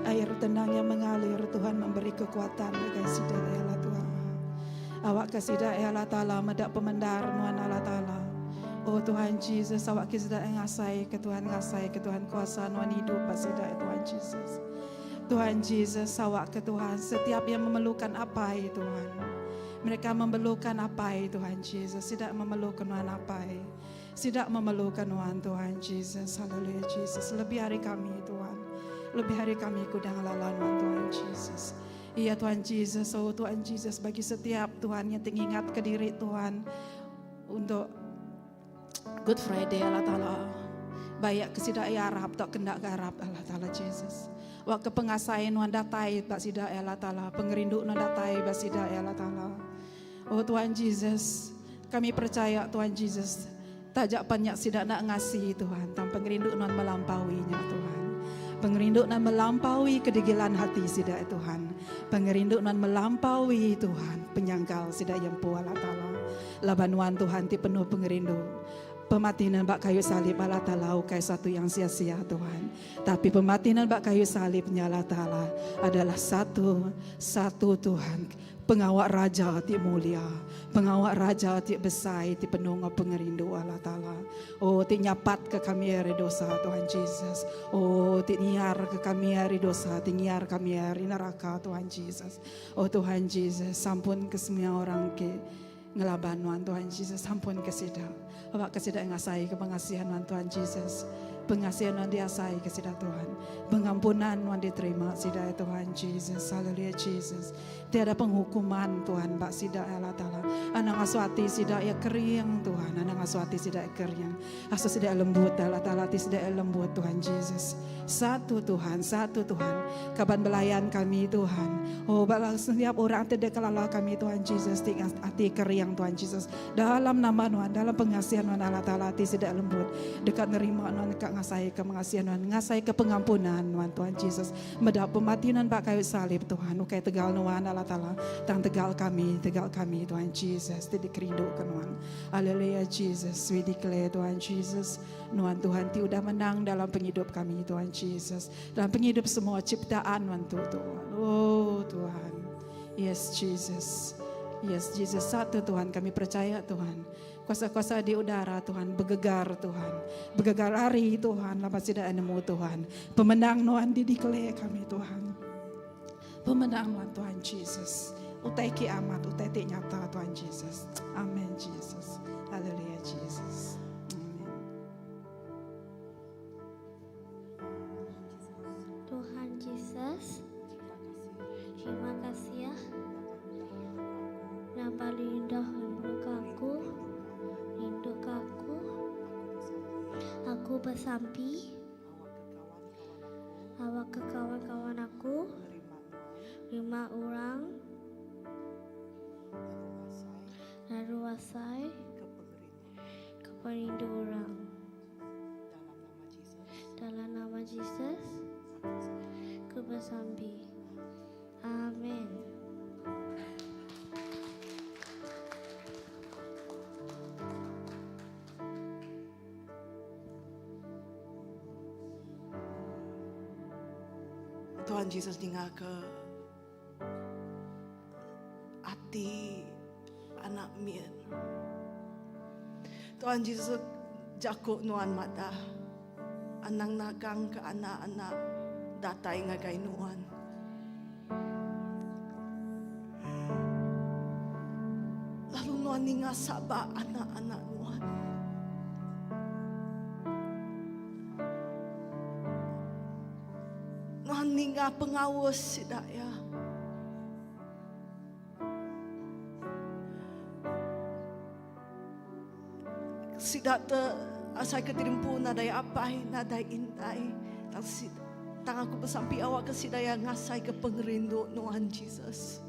air tenang yang mengalir Tuhan memberi kekuatan bagi sidak ya Allah Tuhan. Awak kesidak ya Allah Ta'ala medak pemendar Tuhan Allah Ta'ala. Oh Tuhan Jesus, awak kesidak yang ngasai ke Tuhan ngasai ke Tuhan kuasa Tuhan hidup sidak ya Tuhan Jesus. Tuhan Jesus, awak ke Tuhan setiap yang memerlukan apa ya Tuhan. Mereka memerlukan apa ya Tuhan Jesus, tidak memerlukan Tuhan apa ya. Tidak memerlukan Tuhan Tuhan Jesus. Haleluya Jesus. Lebih hari kami Tuhan. Lebih hari kami kudang lalan Tuhan Jesus. Iya Tuhan Jesus, oh Tuhan Jesus bagi setiap Tuhan yang teringat ke diri Tuhan untuk Good Friday Allah Ta'ala. Bayak kesidak ya Arab tak kendak ke Arab Allah Ta'ala Jesus. Wak ke pengasain Tuhan datai bak sidak ya Allah Ta'ala. Pengerindu Tuhan datai bak sidak ya Allah Ta'ala. Oh Tuhan Jesus, kami percaya Tuhan Jesus. Tajak banyak sidak nak ngasih Tuhan. Tang pengerindu Tuhan melampauinya Tuhan. Pengerindu nan melampaui kedegilan hati sidak Tuhan. Pengerindu nan melampaui Tuhan. Penyangkal sidak yang pu Allah Ta'ala. Laban wan Tuhan ti penuh pengerindu. Pematian bak kayu salib Allah Ta'ala ukai satu yang sia-sia Tuhan. Tapi pematian bak kayu salibnya Allah Ta'ala adalah satu, satu Tuhan. Pengawa Raja ti mulia, pengawa Raja ti besai ti penuh enggau pengerindu Allah Taala. Oh ti nyapatka kami ari dosa Tuhan Jesus. Oh ti ngiarka kami ari dosa, ti ngiar kami ari neraka Tuhan Jesus. Oh Tuhan Jesus, sampun ke semua orang ke ngelaban nuan Tuhan Jesus, sampun ke sida. Awakka sida ngasaika pengasihan nuan Tuhan Jesus. Pengasihan nuan diasaika sida Tuhan. Pengampunan nuan diterima sida ya Tuhan Jesus. Haleluya Jesus. Tiada penghukuman Tuhan ba sida ya Allah Taala. Anang ngasuh ati sida ya kering Tuhan. Anang ngasuh ati sida ya kering. Asuh sida ya lembut ya Allah Taala. Ati sida ya lembut Tuhan Jesus. Satu Tuhan, satu Tuhan. Kaban belayan kami Tuhan. Oh bala setiap orang ti dikelala kami Tuhan Jesus ti ati kering Tuhan Jesus. Dalam nama Nuan, dalam pengasihan Nuan Allah Taala ati sida lembut deka nerima Nuan deka ngasaika pengasihan Nuan, ngasaika pengampunan Nuan Tuhan Jesus. Meda pemati Nuan ba kayu salib Tuhan ukai tegal Nuan Allah Taala tang tegal kami, tegal kami Tuhan Jesus ti dikerinduka Nuan. Haleluya Jesus, we declare Tuhan Jesus. Nuan Tuhan ti udah menang dalam pengidup kami Tuhan Jesus. Dalam pengidup semua ciptaan Nuan tu Tuhan. Oh Tuhan. Yes Jesus. Yes Jesus. Satu Tuhan kami percaya Tuhan. Kuasa-kuasa di udara Tuhan begegar Tuhan. Begegar ari Tuhan laban sida nemu Tuhan. Pemenang Nuan di declare kami Tuhan. Pemenang Nuan Tuhan Jesus. Utai ki amat, utai ti nyata Tuhan Jesus. Amen Jesus. Haleluya Jesus. Amen. Tuhan Jesus, terima kasih ya. Nama rindu rindu aku, rindu aku. Aku bersampi Awak ke kawan-kawan aku lima orang lalu asai ke perindu orang. Dalam nama Jesus, ku besambi. Amen. Tuhan Jesus ninga ke ati anak mit. Tuhan Jesus jaku nuan madah anang nagang ke anak-anak datai ngagai nuan. Lalu nuan ninga sabak anak-anak nuan. Nuan ninga pengaus sida iya. Sida te asai ke diri empu nadai apai, nadai indai. Tang sida, tang aku besampi awak ke sida iya ngasai ke pengerindu nuan Jesus.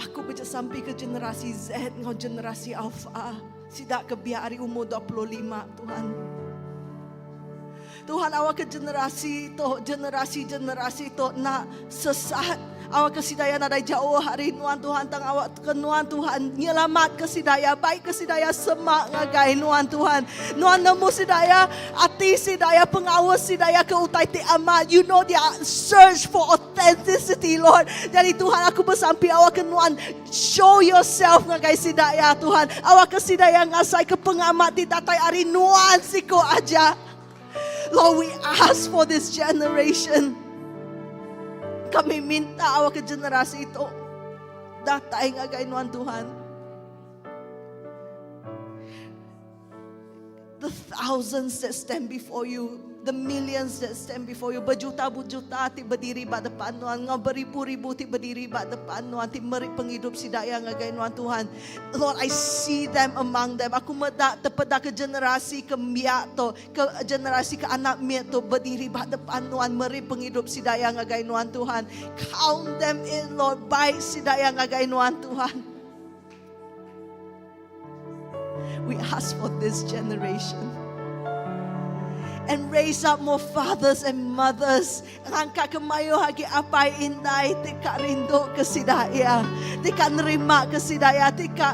Aku besampi ke generasi Z enggau generasi Alpha. Sida ke biak ari umur 25 Tuhan. Tuhan awak ke generasi tu, generasi-generasi tu nak sesat. Awak ke sidaya nadai jauh hari nuan Tuhan tang awak ke nuan Tuhan nyelamat ke sidaya baik ke sidaya semak ngagai nuan Tuhan. Nuan nemu sidaya ati sidaya pengawas sidaya ke utai ti amat. You know their search for authenticity Lord. Jadi Tuhan aku besampi awak ke nuan Show yourself ngagai sida iya, Tuhan. Awakka sida iya ngasaika pengamat ti datai ari Nuan siku aja. Lord, we ask for this generation. Kami minta awakka generasi tu datai ngagai Nuan Tuhan. The thousands that stand before you, the millions that stand before you, bejuta-juta ti bediri ba depan nuan, enggau beribu-ribu ti bediri ba depan nuan, ti meri pengidup sida iya ngagai nuan Tuhan. Lord, I see them among them. Aku meda tepeda ke generasi ke mbiak tu, ke generasi ke anak mit tu bediri ba depan nuan, meri pengidup sida iya ngagai nuan Tuhan. Count them in, Lord, bai sida iya ngagai nuan Tuhan. We ask for this generation. And raise up more fathers and mothers. Ngangkat ke mayuh agi apai indai ti ka rindu ke sida iya. Ti ka nerima ke sida iya. Ti ka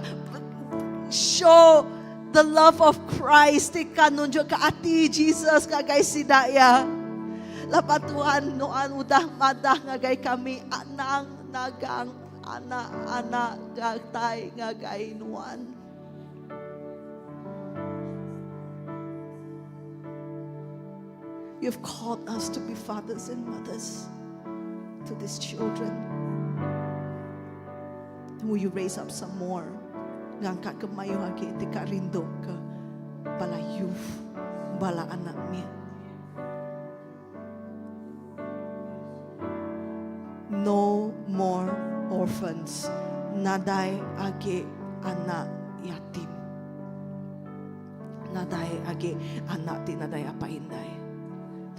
show the love of Christ. Ti ka nunjuk ke ati Jesus ngagai sida iya. Laban Tuhan nuan udah madah ngagai kami anang nagang anak-anak datai ngagai nuan. You've called us to be fathers and mothers to these children. Will you raise up some more? Ngangkat ke mayuh agi ti ka rindu ke bala youth, bala anak mit. No more orphans. Nadai agi anak yatim. Nadai agi anak ti nadai apai indai.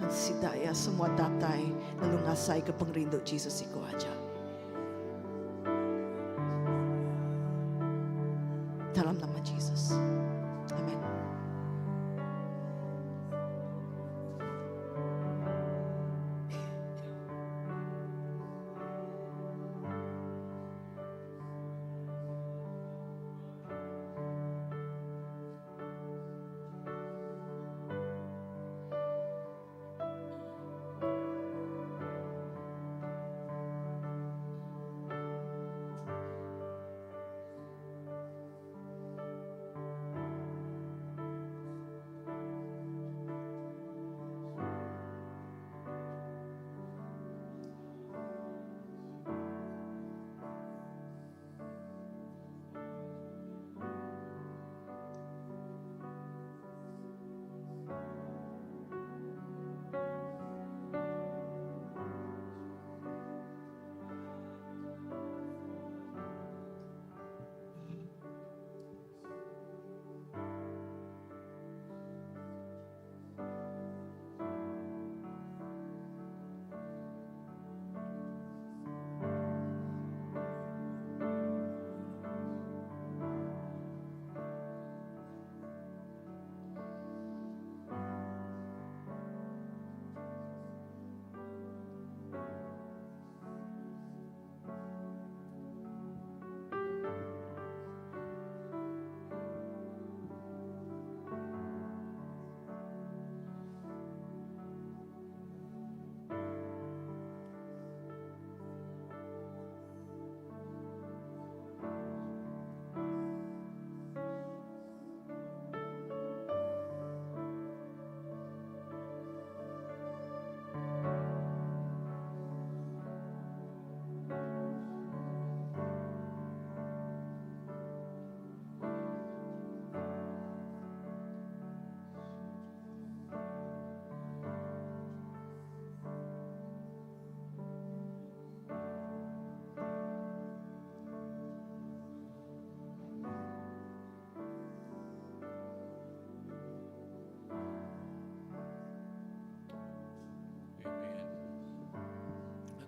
Dan sida iya semua datai lalu ngasaika pengerindu Jesus siku aja. Dalam nama Jesus. Amen. Amen.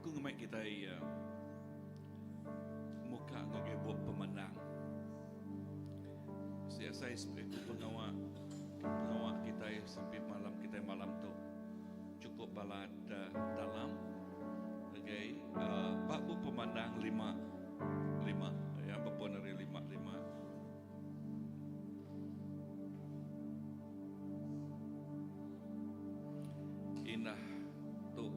Aku ngemai kitai uh, muka ngagai bup pemenang. Si asai aku pengawa pengawa kitai sampai malam kitai malam tu cukup balat uh, dalam. Okay, uh, ba bup pemandang lima lima ya bepun dari lima lima. Indah tu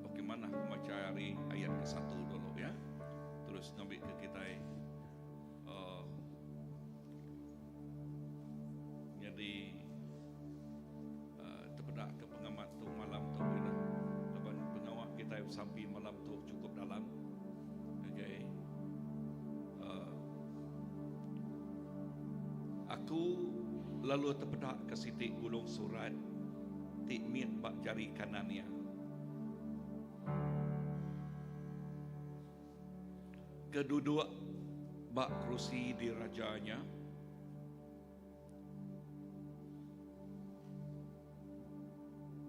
okey manah aku macha ari ayat ke satu dulu ya. Terus ngambi ke kitai uh, nyadi uh, tepeda ke pengamat tu malam tu indah laban pengawa kitai besampi malam tu cukup dalam. Okay. Uh, aku lalu tepeda ke siti gulung surat ti mit ba jari kanan iya. Ke duduk ba kerusi diraja nya.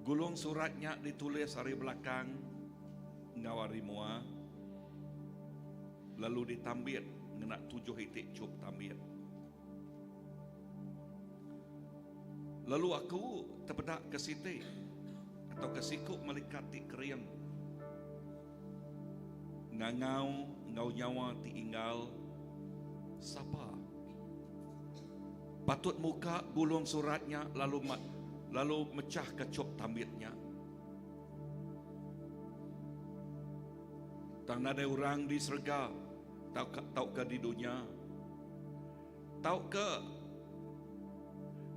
Gulung surat nya ditulis ari belakang enggau ari mua lalu ditambit ngena tujuh iti chop tambit. Lalu aku tepeda ke siti atau ke siku melikat ti kering ngangau enggau nyawa ti inggal, Sapa patut muka gulung surat nya lalu lalu mechahka chop tambit nya? Tang nadai orang di serega tauka tauka di dunya tauka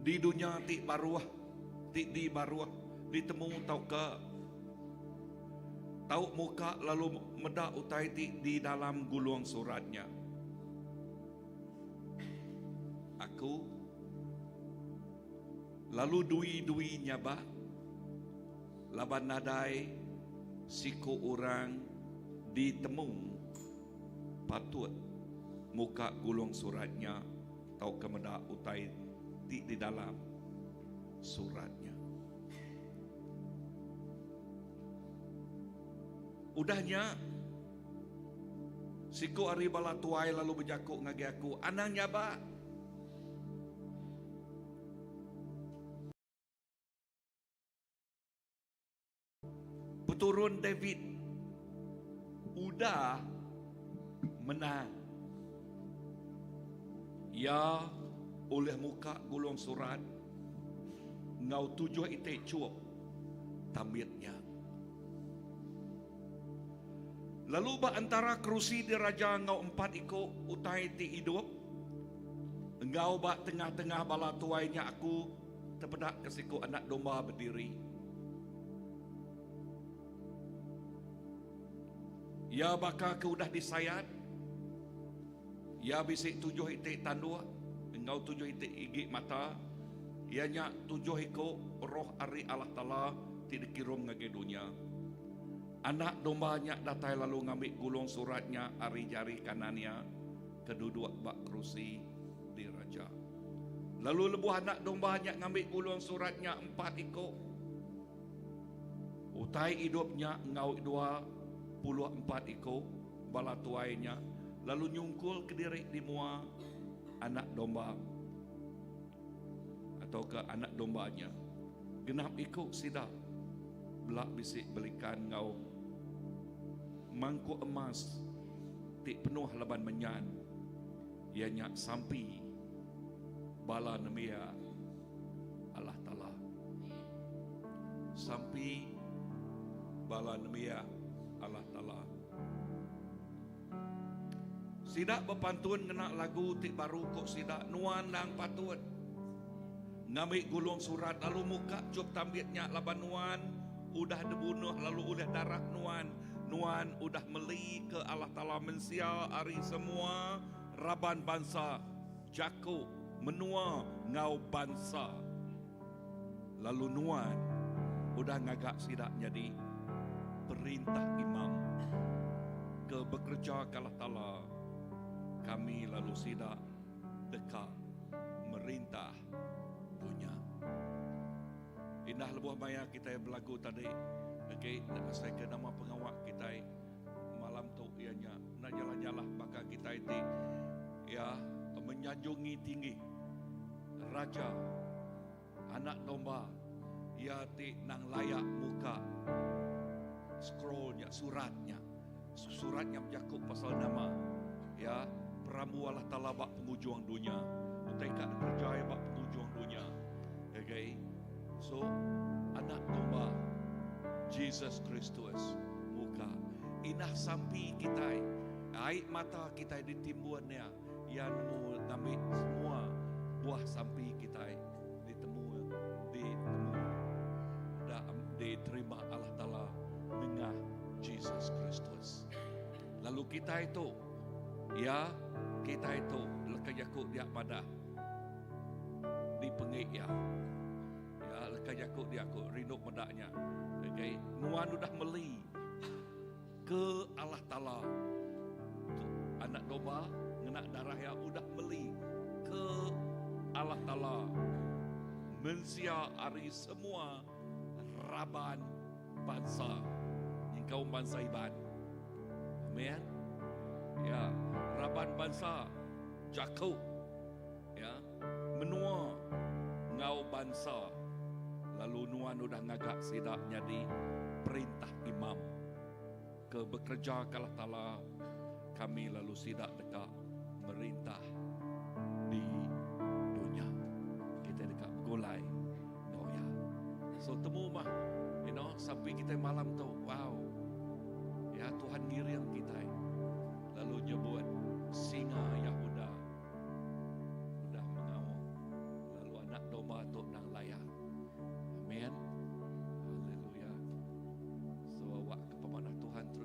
di dunya ti baruh ti di baruh ditemu tauka tau muka lalu meda utai ti di dalam gulung surat nya. Aku lalu dui-dui nyabak laban nadai siku orang ditemu patut muka gulung surat nya tauka meda utai ti di dalam surat nya. Udah nya, siku ari bala tuai lalu bejaku ngagai aku, Anang nyabak! Peturun David udah menang. Iya ulih muka gulung surat enggau tujuh iti chup tambit nya. Lalu ba entara kerusi diraja enggau empat iku utai ti idup, enggau ba tengah-tengah bala tuai nya aku tepedaka siku anak domba bediri. Iya baka ke udah disayat. Iya bisi tujuh iti tanduk enggau tujuh iti igi mata, iya nya tujuh iku roh ari Allah Taala ti dikirum ngagai dunya. Anak domba nya datai lalu ngambi gulung surat nya ari jari kanan iya ke duduk ba kerusi diraja. Lalu lebuh anak domba nya ngambi gulung surat nya empat iku utai idup nya enggau 24 iku Bala tuai nya lalu nyungkul kediri di mua anak domba atauka anak domba nya. Genap iku sida bela bisi belikan enggau mangkuk emas ti penuh laban menyan, iya nya sampi bala nembiak Allah Taala. Sampi bala nembiak Allah Taala. Sida bepantun ngena lagu ti baru ku sida, Nuan endang patut ngambi gulung surat lalu muka chup tambit nya laban nuan udah dibunuh lalu ulih darah nuan, nuan udah meli ke Allah Taala mensia ari semua raban bansa, jaku, menua enggau bansa. Lalu nuan udah ngaga sida nyadi perintah imam ke bekereja ke Allah Taala kami lalu sida deka merintah dunya. Indah lebuh maya kitai belagu tadi agi asaika nama pengawa kitai malam tu iya nya enda nyalah-nyalah baka kitai ti iya menyanjungi tinggi Raja Anak Domba iya ti nang layak muka scroll nya, surat nya. Surat nya bejaku pasal nama iya, perambu Allah Taala ba pengujung dunya. Utai ka dikereja iya ba pengujung dunya. Okay. So, Anak Domba Jesus Kristus muka. Indah sampi kitai, ai mata kitai ditimbun iya. Iya nemu ngambi semua buah sampi kitai ditemu ditemu da diterima Allah Taala nengah Jesus Kristus. Lalu kitai tu ya kitai tu leka jaku dia madah dipengi iya. Ya leka jaku dia aku rindu meda nya. Okay. Nuan udah meli Ke Allah Taala tu Anak Domba ngena darah iya udah meli ke Allah Taala mensia ari semua raban bansa nyengkaum bansa Iban. Amen. Ya, raban bansa jaku ya menua enggau bansa lalu nuan udah ngaga sida nyadi perintah imam ke bekereja ke Allah Taala kami lalu sida deka merintah di dunya. Kita deka begulai enggau iya. So temu mah you know sampai kita malam tu wow. Ya Tuhan ngiring kita.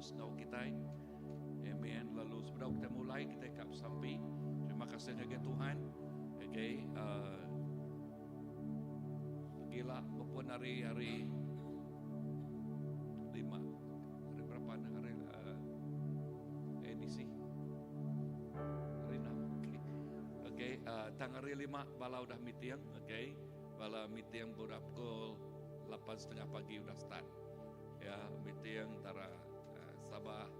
terus enggau kitai. Amen. Lalu sebedau kita mulai kita ka besampi. Terima kasih ngagai Tuhan. Okay, uh, gila bepun hari hari lima hari berapa hari uh, edisi hari enam okay. Okay, uh, tang hari lima bala udah meeting, okay. Bala meeting udah pukul 8.30 pagi udah start. Ya, meeting antara uh, Sabah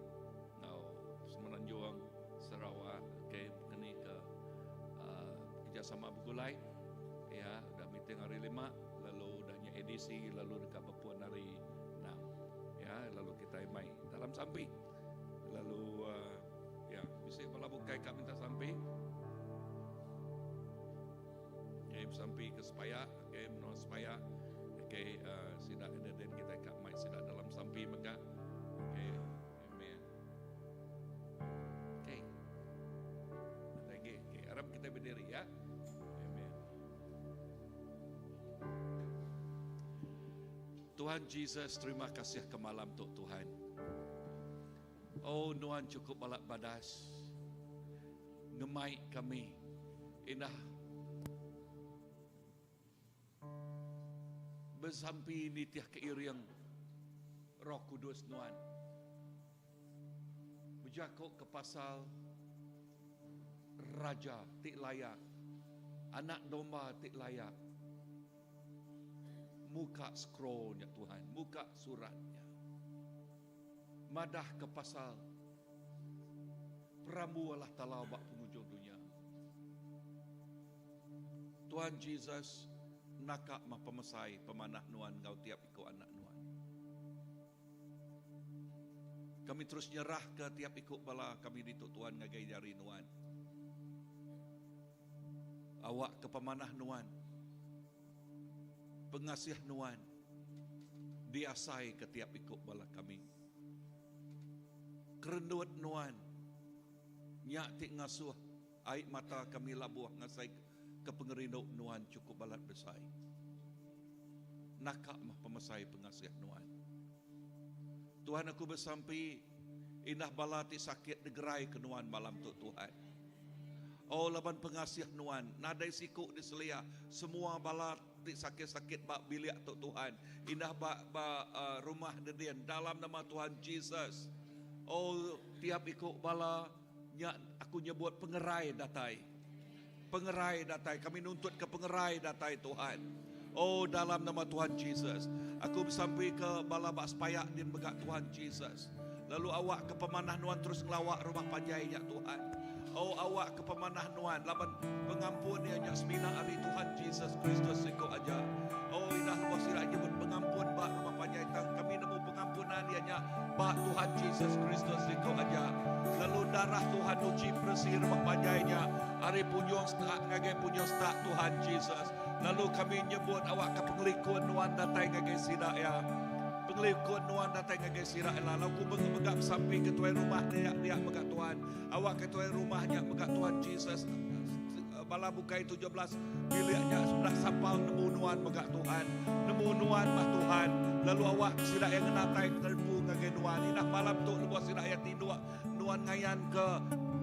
ngau Semenanjung Sarawak, okay, kini ke uh, kerjasama begulai. Ya, udah meeting hari lima, lalu udahnya edisi, lalu dekat bepun hari enam. Ya, lalu kita mai dalam sampi. Lalu uh, ya, bisa bala bukai kak minta sampi. Okay, sampi ke sepaya, okay, menua sepaya. Okay, uh, sidak ada dan kita kak mai sidak dalam sampi mega. Okay, amen. Okay. Lagi, okay, harap kita berdiri ya. Amen. Tuhan Jesus, terima kasih ke malam tu Tuhan. Oh, Nuan cukup balak badas. Ngemai kami. Indah besampi nitiah keiring Roh Kudus Nuan. Bejakuk ke pasal raja ti layak, anak domba ti layak. Muka scrollnya Tuhan, muka suratnya. Madah ke pasal perambu Allah Ta'ala bak penghujung dunia. Tuhan Jesus naka mah pemesai pemanah nuan ngau tiap iko anak nuan. Kami terus nyerah ke tiap iko bala kami ditu Tuhan ngagai jari nuan. Awak ke pemanah nuan. Pengasih nuan diasai ke tiap iko bala kami. Kerendut nuan nyak ti ngasuh ai mata kami labuh ngasai ke pengerindu nuan cukup balat besai. Naka mah pemesai pengasih nuan. Tuhan aku bersampi indah bala ti sakit degerai ke nuan malam tu Tuhan. Oh laban pengasih nuan nadai siku di selia semua bala ti sakit-sakit bak bilik tu Tuhan. Indah bak ba uh, rumah dedian dalam nama Tuhan Jesus. Oh tiap ikut bala nya aku nyebut pengerai datai. Pengerai datai kami nuntut ke pengerai datai Tuhan. Oh dalam nama Tuhan Jesus. Aku bersampi ke bala bak sepayak din begak Tuhan Jesus. Lalu awak ke pemanah nuan terus ngelawak rumah panjainya Tuhan. Oh awak ke pemanah nuan laban pengampun dia nya semina ari Tuhan Jesus Kristus siko aja. Oh indah lebuh sira nyebut pengampun ba rumah panjai tang kami nemu pengampunan dia nya ba Tuhan Jesus Kristus siko aja. Lalu darah Tuhan uji bersih rumah panjainya ari punjung setak ngagai punjung setak Tuhan Jesus. Lalu kami nyebut awak ke pengelikun nuan datai ngagai sida ya. Pengelikun nuan datai ngagai sida ya. Lalu aku megak sampai ke tuan rumah dia dia megak Tuhan. Awak ke tuan rumahnya megak Tuhan Jesus. Bala bukai 17 biliknya sudah sampal nemu nuan megak Tuhan. Nemu nuan bah Tuhan. Lalu awak sida yang ngenatai ngerbu ngagai nuan. Indah malam tu lebuh sida yang tidur nuan ngayan ke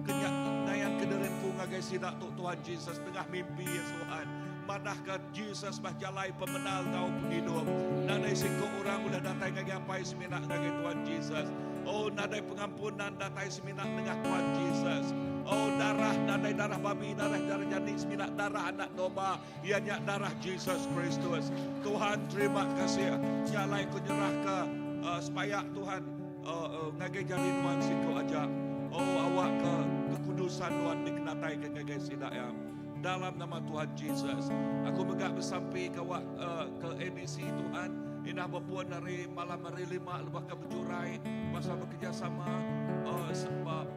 kenyak ngayan ke derimpu ngagai sida tu Tuhan Jesus tengah mimpi ya Tuhan. Madah ke Jesus bah jalai pemenal kau penghidup. Nadai siko orang udah datai ngagai apai semina ngagai Tuhan Jesus. Oh nadai pengampunan datai semina dengan Tuhan Jesus. Oh darah nadai darah babi, darah darah jadi semina darah anak domba, ianya darah Jesus Kristus. Tuhan terima kasih. Jalai ku nyerah ke uh, sepayak Tuhan uh, uh, ngagai jari nuan siko aja. Oh awak ke kekudusan Tuhan dikenatai ke ngagai sida ya. Dalam nama Tuhan Jesus, aku megak bersampi ke awak uh, ke edisi Tuhan. Indah berpuan dari malam hari lima lebah ke berjurai pasal bekerjasama uh, sebab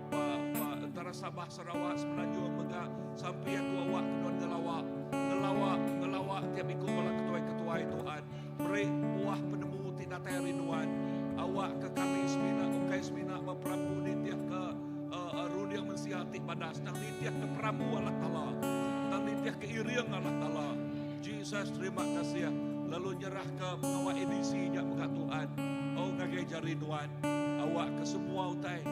antara Sabah Sarawak Semenanjung megak sampai aku awak ke nuan ngelawak ngelawak ngelawak tiap ikut bala ketuai-ketuai Tuhan beri buah penemu ti datai rinduan awak ke kami semina ukai semina berperambu nitiah ke uh, runding mensia ti badas tang nitiah ke perambu Allah Taala tang nitiah ke iriang Allah Taala Jesus terima kasih lalu nyerah ke pengawal edisi nya megak Tuhan oh ngagai jari nuan. Awakka semua utai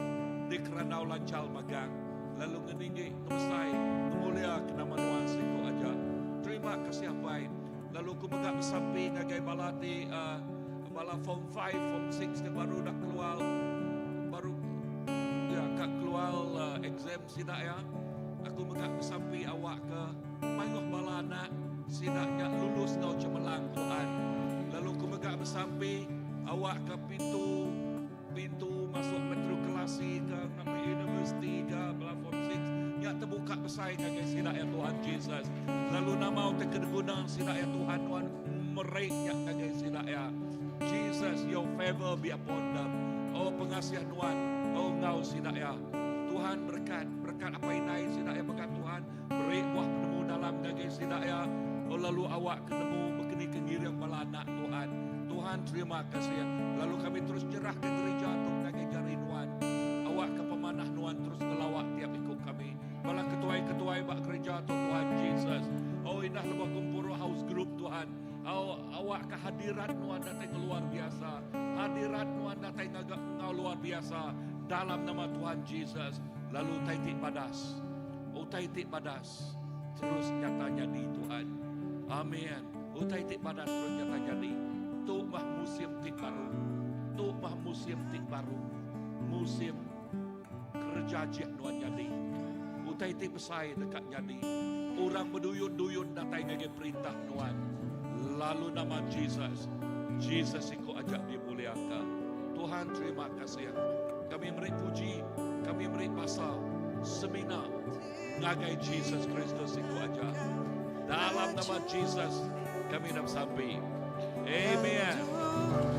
dikerandau lanchal magang lalu ngeninggi, ngemesai, ngemuliaka nama Nuan siku aja. Terima kasih Apai. Lalu aku mega besampi ngagai bala ti uh, bala form 5, form 6 ti baru dah keluar baru ya ka keluar uh, exam sida ya. Aku mega besampi awakka mayuh bala anak sida nya lulus enggau cemerlang Tuhan. Lalu aku mega besampi awakka pintu pintu masuk matrikulasi ke ngambi universiti ke bala form 6 nya terbuka besai ngagai sida ya Tuhan Jesus. Lalu nama utai ke diguna sida ya Tuhan Tuhan meri nya ngagai sida ya. Jesus, your favor be upon them. Oh pengasih Tuhan, oh ngau sida ya. Tuhan berkat, berkat apa indai sida ya berkat Tuhan, beri buah penemu dalam ngagai sida ya. Oh lalu awak kenemu bekeni ke ngiring bala anak Tuhan. Tuhan terima kasih. Lalu kami terus nyerah ke gereja tu ngagai jari Tuhan. Awak ke pemanah Tuhan terus ngelawak tiap ikut kami. Bala ketuai-ketuai bak gereja tu Tuhan Jesus. Oh indah lebuh kumpul house group Tuhan. Oh, awak kehadiran Tuhan datang luar biasa. Hadirat Tuhan datang ngagak ngau luar biasa dalam nama Tuhan Jesus. Lalu utai ti badas. Utai ti badas terus nyata jadi Tuhan. Amin. Utai ti badas terus nyata jadi. Tu mah musim ti baru. Tu mah musim ti baru. Musim kerja jek Tuhan jadi. Utai ti besai dekat jadi. Orang berduyun-duyun datang ngagai perintah Tuhan. Lalu nama Jesus. Jesus ikut ajak dimuliakan. Tuhan terima kasih. Kami beri puji, kami beri basa semina ngagai Jesus Kristus ikut aja. Dalam nama Jesus kami dah sampai. Amen.